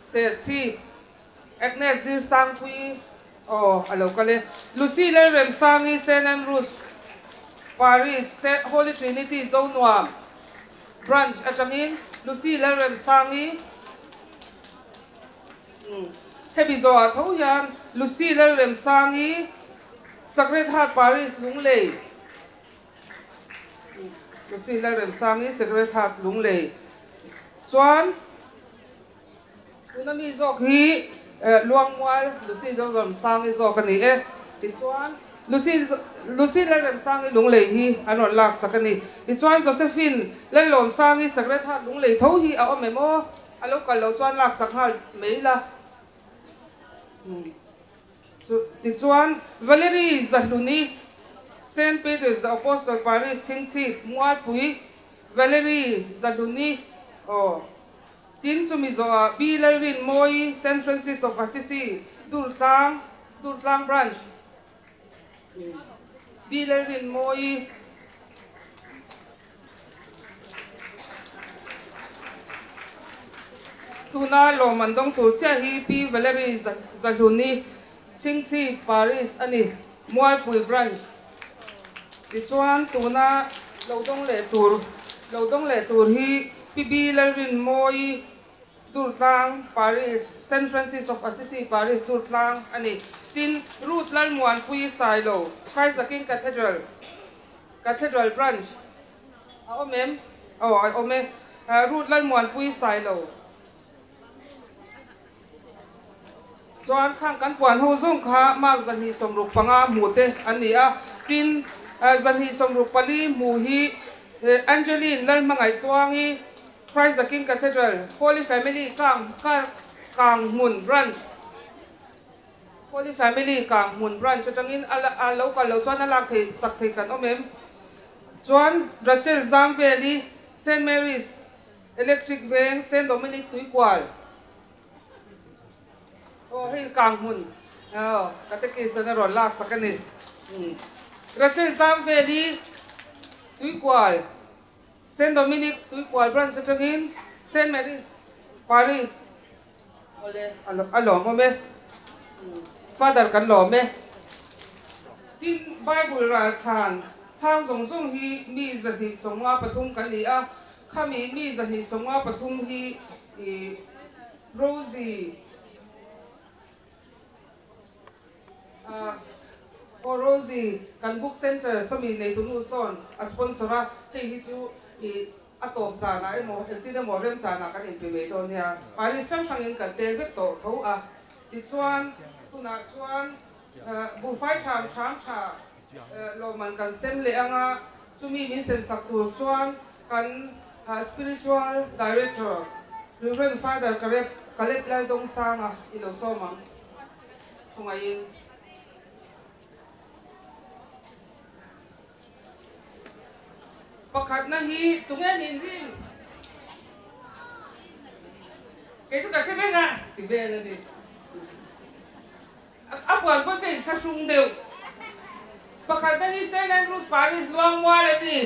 Serchhip, Agnes Zirsangpuii, aw, a lo kal e. Lucy Lalremsangi, Saint Andrews Parish, Holy Trinity, Zonuam Branch atangin Lucy Lalremsangi, Hemi zawhah tho hian Lucy Lalremsangi, Sacred Heart Parish Lunglei, Lucy Lalremsangi, Sacred Heart Lunglei chuan tuna mi zawk hi Luangmual Lucy Lalremsangi zawk a ni e. Tichuan Lucy Lucy Lalremsangi Lunglei hi an rawn laksak a ni. Tichuan Josephine Lallawmsangi, Sacred Heart Lunglei tho hi a awm em aw? A lo kal loh chuan laksak nghal mai la. Tichuan, Valerie Zahluni, Saint Peter's the Apostle Parish, Chhingchhip, Mualpui, Valerie Zahluni, aw. Tin, chumi zawhah Pi Lalrinmawii, Saint Francis of Assisi, Durtlang, Durtlang Branch, Pi Lalrinmawii, Tuna lawm an dawng tur chiah hi Pi Valerie Zahluni, Chhingchhip, Paris a ni, Mualpui Branch. Tichuan tuna lo dawng leh tur lo dawng leh tur hi Pi Bi Lalrinmawii Durtlang, Paris, Saint Francis of Assisi Paris Durtlang a ni. Tin, Ruth Lalmuanpuii Sailo, Christ the King Cathedral, Cathedral Branch a awm em? Aw, a awm e. Ruth Lalmuanpuii Sailo. Chuan khang kan puan ho zawng kha mark 265 hmuh te an ni a, tin 264 hmuh hi Angeline Lalhmangaih Tluangi, Christ the King Cathedral, Holy Family Kang Kanghmun Branch, Holy Family Kanghmun Branch atangin a lo kal loh chuan a lak theih sak thei kan awm em? Chuan Rachel Zamveli, Saint Mary's Electric Veng, Saint Dominic Tuikual. Aw hei kang hmun aw catechist an a rawn lak sak a ni. Rachel zam vel hi Tuikual Saint Dominic Tuikual branch atangin Saint Mary's Parish awle a lawmawm e. Father kan lawm e. Tin Bible ral chhan chhang zawng zawng hi mi 253 kan ni a, khami mi 253 hi I Rosie ah aw Rosie kan book center sawmi nei tunu sawn a sponsor a, hei hi chu i a tawp zanah emaw engtin emaw rem chanah kan inpe mai dawn nia. Paris hrang hrangin kan tel vek tawh tho a, tichuan tunah chuan buhfai tham tham tha lawmman kan sem leh anga chumi min sem sak tur chuan kan Spiritual Director Rev. Father Caleb Caleb Laldongsanga i lo sawm ang khawngaihin. Pakhatna hi tunge nin rin? Kei chu ka hre vek a ti vel a ni. A puan pawh ka inthlahrung deuh. Pakhatna hi Saint Andrews Parish Luangmual a ni.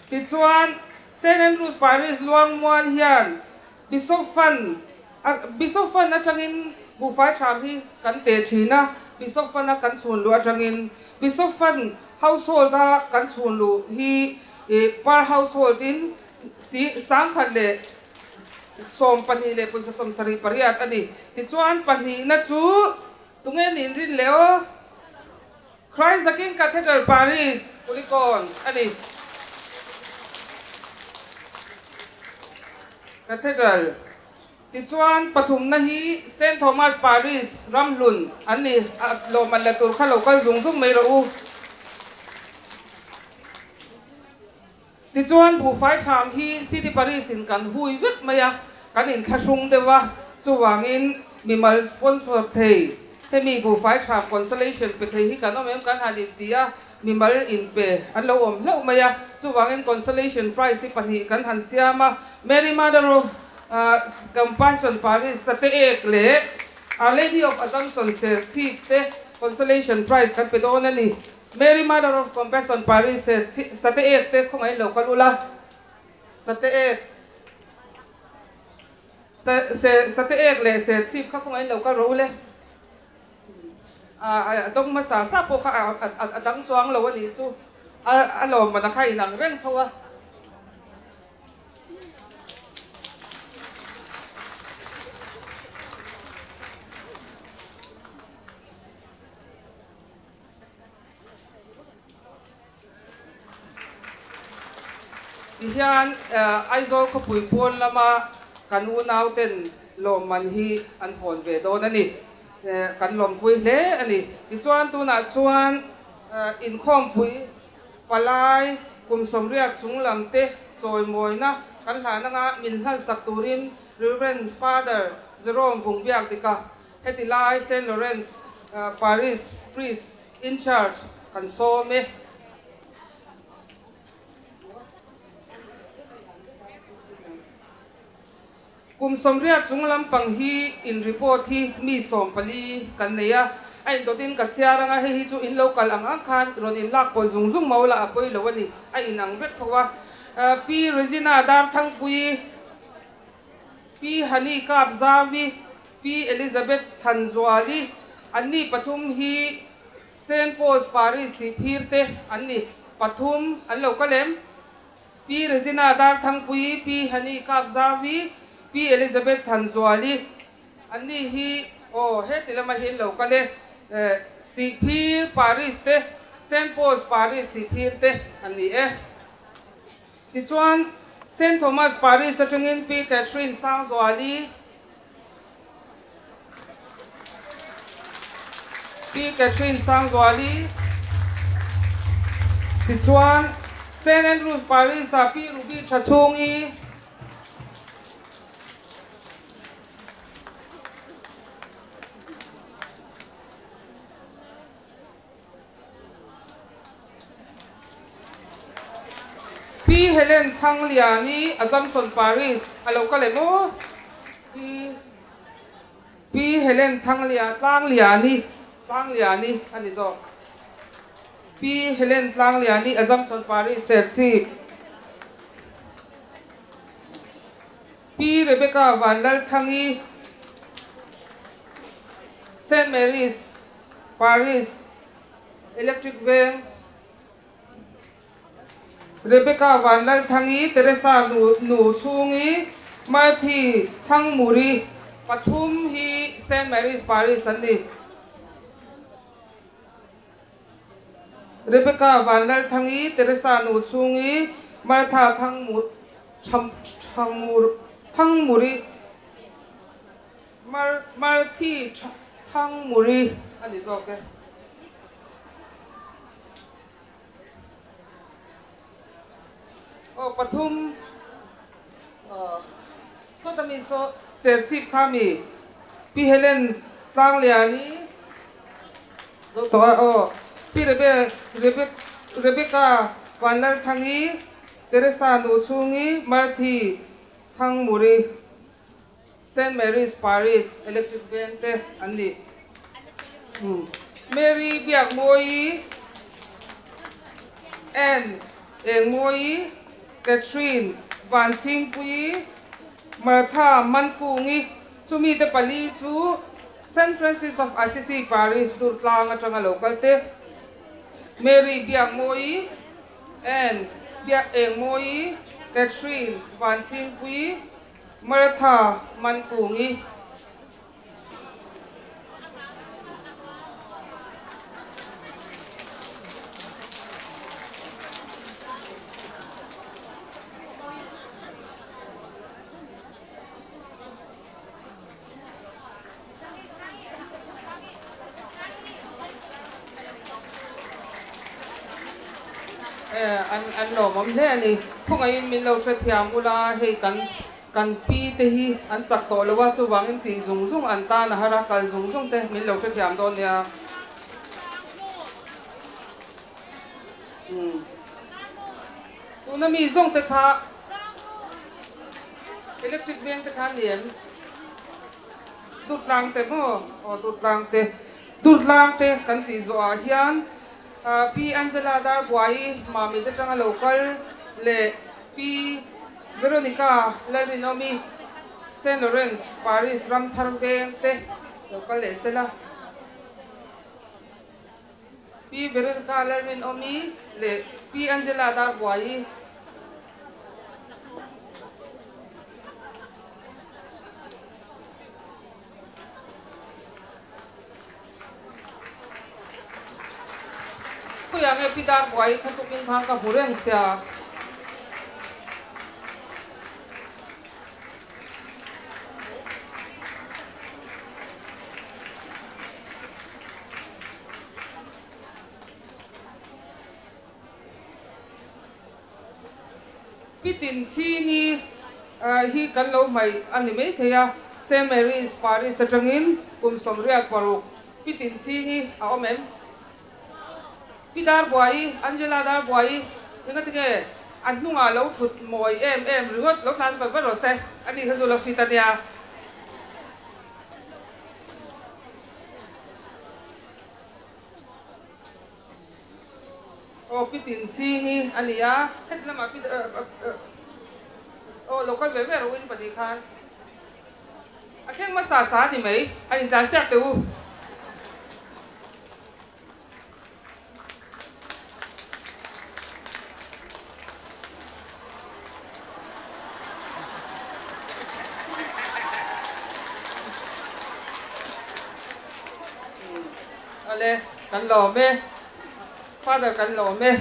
Tichuan, Saint Andrews Parish Luangmual hian Bishop Fund Bishop Fund atangin buhfai tham hi kan teh thin a, Bishop Fund a kan chhun luh atangin Bishop Fund household a kan chhun luh hi per household in Si 112 leh pawisa 78 a ni. Tichuan pahnihna chu tunge nin rin leh aw? Christ the King Cathedral Paris, Kulikawn a ni. Cathedral. Tichuan pathumna hi Saint Thomas Paris, Ramhlun an ni. Lawmman la tur kha lo kal zung zung mai rawh u. Tichuan buhfai tham hi City Paris in kan hui vek mai a, kan inthlahrung deuh a, chuvangin mimal sponsor thei hemi buhfai tham consolation pe thei hi kan awm em kan han inti a, mimal inpe an lo awm hlauh mai a, chuvangin consolation prize hi pahnih kan han siam a, Mary Mother of Compassion Paris Sate Ek leh Our Lady of Assumption Serchhip te consolation prize kan pe dawn a ni. Mary Mother of Compassion Parish Sate ek te khawngaih lo kal ula, Sate ek Sate ek leh Serchhip kha khawngaih lo kal rawh ule. A dawng hmasa sa pawh kha a dang chuang lo a nih chu, a lawmman a kha inang reng tho a. Tihian Aizawl khawpui pawn lama kan unauten lawmman hi an hawn ve dawn a ni. Kan lawmpui hle a ni. Tichuan tunah chuan inkhawmpui palai kum 80 chung lam te chawimawina kan hlan anga min hlansak turin Rev. Father Jerome Vungbiak Dika Heti lai Saint Lawrence Parish Priest in Charge kan sawm e. Kum 80 chung lampang hi in report hi mi 14 kan nei a, a indawtin ka chhiar anga hei hi chu in lo kal ang ang khan rawn in lak pawlh zung zung mo la a pawi lo a ni, a inang vek tho a. Pi Regina Darthangpuii. Pi Hani Kap Zavi, Pi Elizabeth Thanzuali, Anni pathum hi Saint Paul's Parish Sihphir te an ni. Pathum an lo kal em? Pi Regina Darthangpuii, Pi Hani Kapzavi, Pi Elizabeth Thanzuali. Anni hi aw heti lama hi an lo kal e. Sihphir Parish te, Saint Paul's Parish Sihphir te an ni e. Tichuan, Saint Thomas Parish atangin Pi Catherine Sangzuali, Pi Catherine Sangzuali, Tichuan, Saint Andrews Parish ah Pi Ruby Thachhungi, Pi Helen Thangliani Assumption Parish a lo kal em aw? Pi Pi Helen Thanglia Tlangliani Tlangliani a ni zawk. Pi Helen Tlangliani Assumption Parish Serchhip. Pi Rebecca Vanlalthangi Saint Mary's Parish Electric Veng Rebecca Vanlalthangi Teresa Nu Nu Chhungi Marthy Thangmuri pathum hi Saint Mary's Parish an ni. Rebecca Vanlalthangi Teresa Nu Chhungi Martha Thangmur Thangmuri Marthy Thangmuri a ni zawk e. Aw pathum sawta mi saw Serchhip kha mi Pi Helen Tlangliani zo tawh a aw Pi Rebecca Vanlalthangi Teresa Nuchhungi Marthy Thangmuri Saint Mary's Parish Electric Veng te an ni. Mary Biakmawii, Ann Engmawii, Catherine Vanchhingpuii, Martha Mankungi chumi te pali chu Saint Francis of Assisi Parish Durtlang atanga lo kal te. Mary Biakmawii, Ann Biak Engmawii, Catherine Vanchhingpuii, Martha Mankungi. An an lawmawm hle a ni. Khawngaihin min lo hrethiam ula, hei kan kan pi te hi an chak tawh lo a, chuvangin tih zung zung an tan a har a, kal zung zung te min lo hrethiam dawn nia. Tuna mi zawng te kha electric veng te kha a ni em? Durtlang te maw? Aw Durtlang te. Durtlang te kan tih zawhah hian Pi Angela Darbuai Mamit atanga lo kal leh Pi Veronica Lalrinawmi Saint Lawrence Parish Ramthar veng te lo kal leh sela. Pi Veronica Lalrinawmi leh Pi Angela Darbuai. Khawiah nge Pi Darbuai kha tukin khan ka hmu reng sia. Pi Tinchhini hi kan lo hmaih a ni maithei a, Saint Mary's Parish atangin kum 86 Pi Tinchhini a awm em? Pi Darbuai, Angela Darbuai, engatinge a hnungah lo thut mawi em em ringawt lo tlan vat vat rawh se, ani kha chu lo fit a nia. Aw Pi Tinchhingi a ni a, heti lamah Pi aw lo kal ve ve rawh in pahnih khan a thleng hmasa sa a ni mai, a intlan siak teh u. Ale, kan lawm e. Father kan lawm e.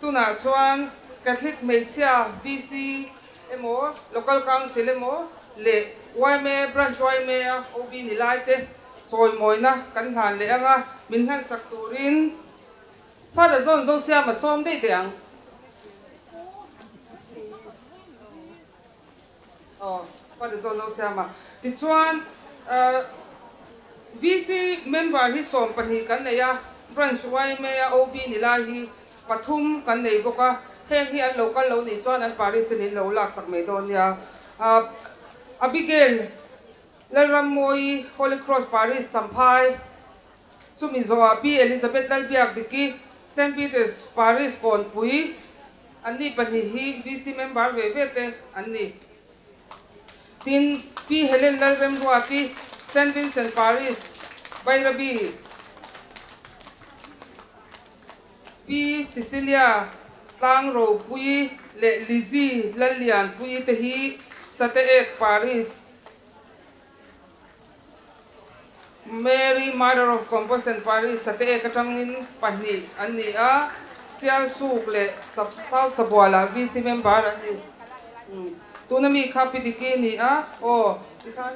Tunah chuan Catholic hmeichhia VC emaw, Local Council emaw leh yma Branch yma a OB ni lai te chawimawina kan hlan leh anga min hlansak turin Father John Zosiama sawm daih teh ang. Aw, Father John Zosiama. Tichuan VC member hi 12 kan nei a, Branch yma a OB ni lai hi pathum kan nei bawk a, heng hi an lo kal lo nih chuan an parish ten in lo laksak mai dawn nia. Abigail Lalrammawi, Holy Cross Parish, Champhai. Chumi zawhah Pi Elizabeth Lalbiakdiki, Saint Peter's Parish Kawnpui, anni pahnih hi VC member ve ve te an ni. Tin, Pi Helen Lalremruati, Saint Vincent Parish, Bairabi, Pi Cecilia Tlangropuii leh Lizzy Lallianpuii te hi Sateek Parish, Mary Mother of Compassion Parish Sateek atangin pahnih an ni a, Sialsuk leh South Sabualah VC member an ni. Tuna mi kha Pi Diki a ni a, aw tikhan.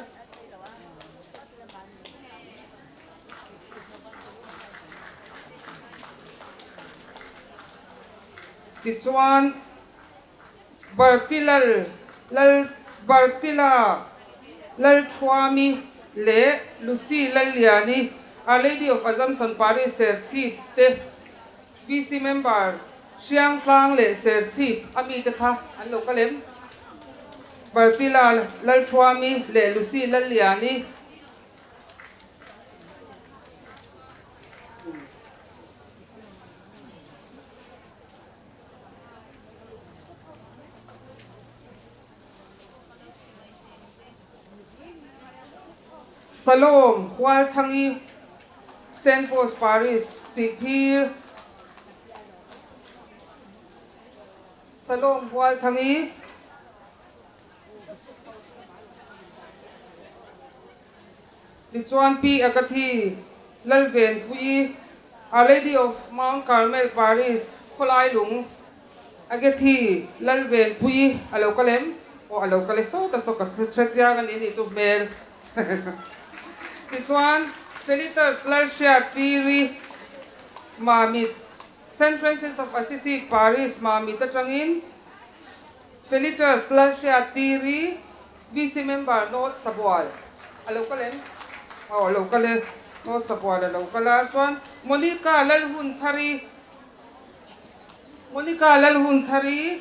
Tichuan. Bartilal Lal Bartila Lalthuami leh Lucy Lalliani, Our Lady of Assumption Parish Serchhip te VC member Hriangtlang leh Serchhip a mite kha an lo kal em? Bartila Lalthuami leh Lucy Lalliani. Salom Hualthangi, Saint Paul's Parish, Sihphir. Salom Hualthangi. Tichuan Pi Agathi Lalvenpuii, Our Lady of Mount Carmel Parish, Khawlailung, Agathi Lalvenpuii a lo kal em? Aw a lo kal e sawt a saw ka hre chiang a ni nih chu hmel. Tichuan Felitas Lalhriatiri Mamit, Saint Francis of Assisi Parish Mamit atangin Felitas Lalhriatiri VC member North Sabual a lo kal em? Aw a lo kal e, North Sabual a lo kal a, chuan Monica Lalhunthari, Monica Lalhunthari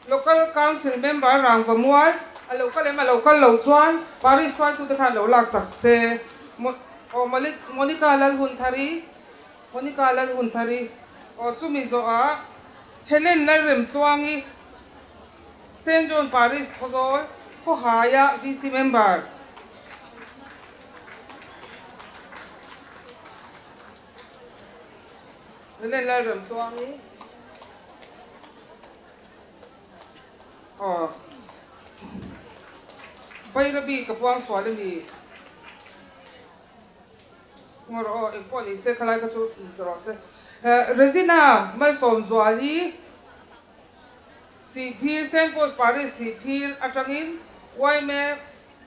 Local Council member Rangvamual a lo kal em? A lo kal lo chuan Parish hruaitute khan lo laksak se. Aw Monica Lalhunthari, Monica Lalhunthari, aw chumi zawhah Helen Lalremtluangi, Saint John Parish Khawzawl Khawhaia VC member. Helen Lalremtluangi Aw Bairabi ka puang sual a ni. Ngaw rawh aw, engpawh ni se khalai kha chu in ti rawh se. Regina Malsawmzuali Sihphir, Saint Paul's Parish Sihphir atangin yma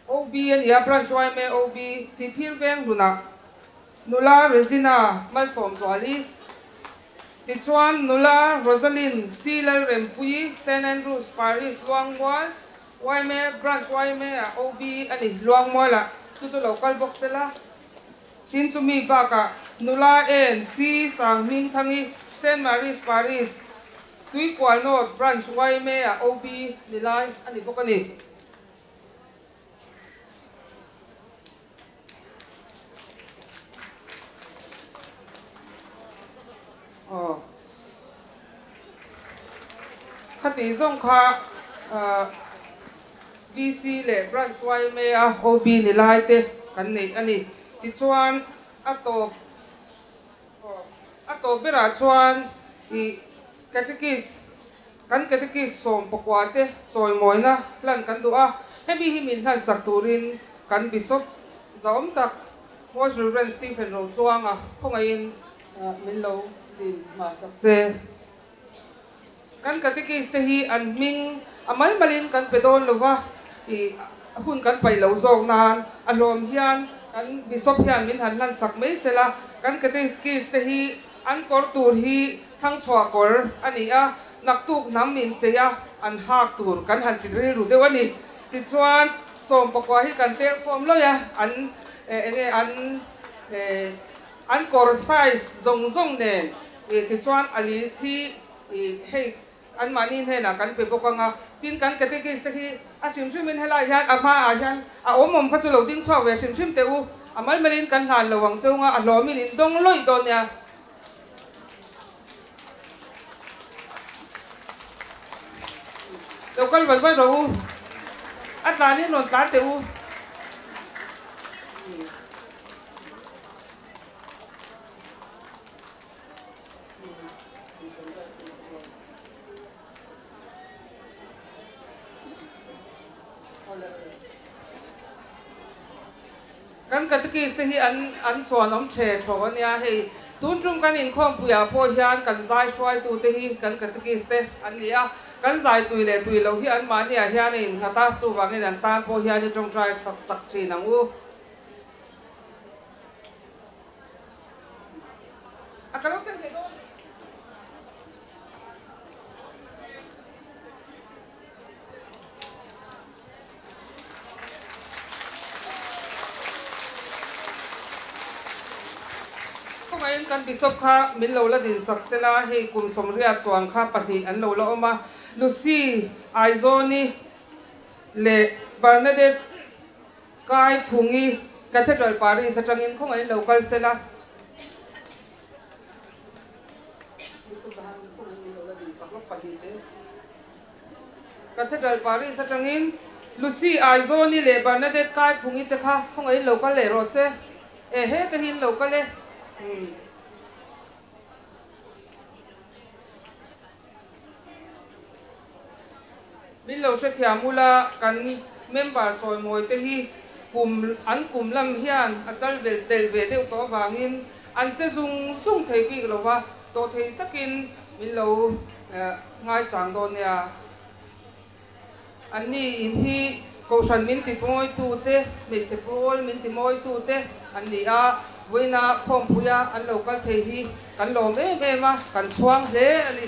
OB a ni a, Branch yma OB Sihphir veng hlunah Nula Regina Malsawmzuali tichuan Nula Rosalind C Lalrempuii Saint Andrews Parish Luangmual yma Branch yma ah OB a ni Luangmualah chu chu lo kal bawk sela. Tin chumi bakah Nula En C Sanghmingthangi Saint Mary's Parish Tuikual North Branch yma ah OB ni lai a ni bawk a ni. Aw. Khati zawng kha VC leh Branch yma a OB ni lai te kan neih a ni. Tichuan a tawp a tawp berah chuan ih Catechist kan Catechist 19 te chawimawina hlan kan duh a, hemi hi min hlansak turin kan Bishop zahawm tak. Most Reverend Stephen Rotluanga khawngaihin min lo din hmasak se. Kan catechist te hi an hming a mal malin kan pe dawn lo va, i hun kan paih lo zawk nan a hlawm hian kan Bishop hian min han hlan sak mai se la, kan catechist te hi an kawr tur hi thangchhuah kawr a ni a, naktuk hnam in chei a an hak tur kan han ti rilru deuh a ni. Tichuan sawmpakua hi kan tel khawm lawih a, an enge an an kawr size zawng zawng nen tichuan Alice hi hei anmahni hnenah kan pe bawk ang a, tin kan catechist te hi a hrim hrimin helaiah hian a hmaah hian a awm awm kha chu lo ding chhuak ve hrim hrim teh u, a mal malin kan hlan lo ang cheu nga a hlawmin in dawng lawih dawn nia. Lo kal vat vat rawh u, a tlanin rawn tlan teh u. Kan catechist te hi an an chhuan awm the tho a nia hei. Tun tum kan inkhawmpuiah pawh hian kan zai hruaitu te hi kan catechist te an ni a. Kan zai tui leh tui loh hi anmahniah hian a innghat a, chuvangin an tan pawh hian i tawngtai that sak thin ang u. A ka lo tel ve dawn. Khawngaihin kan Bishop kha min lo la din sak sela, hei kum sawmriat chuang kha pahnih an lo la awm a, Lucy Aizawni leh Bernadette Kai Phungi Cathedral Parish atangin khawngaihin lo kal sela. Cathedral Parish atangin Lucy Aizawni leh Bernadette Kai Phungi te kha khawngaihin lo kal leh rawh se. E he te hi an lo kal e. Min lo hrethiam ula kan member chawimawi te hi kum an kum lam hian a chal vel tel ve deuh tawh avangin an che zung zung thei bik lo va, tawh thei takin min lo ngaichang dawn nia. Anni in hi Kohhran min ti mawitute, hmeichhe pawl min ti mawitute an ni a, vawiina khawmpuia an lo kal thei hi kan lawm em em a, kan chhuang hle a ni.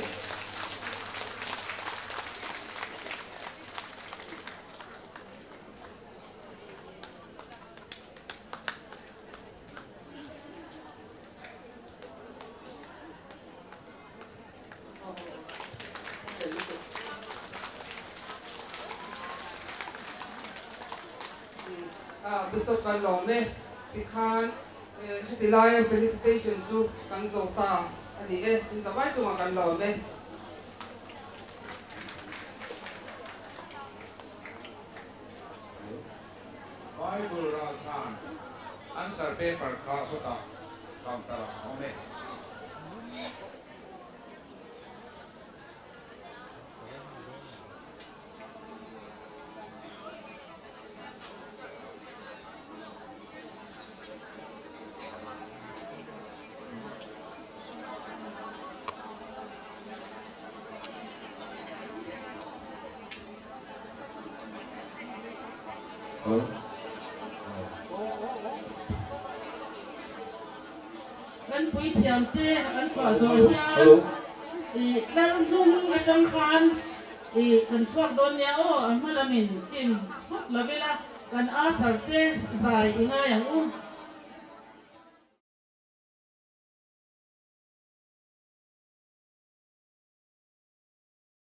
Bishop kan lawm e tikhan heti laia felicitation chu kan zo ta a ni e, in zavai chungah kan lawm e. Bible ralchhan answer paper kha sawtah counter ah a awm e. Kan puithiam te an chhuah zawh hian ih tlar hnung atang khan ih kan chhuak dawn nia aw a hma lamin chim phawt lo ila kan asar te zai i ngai ang u.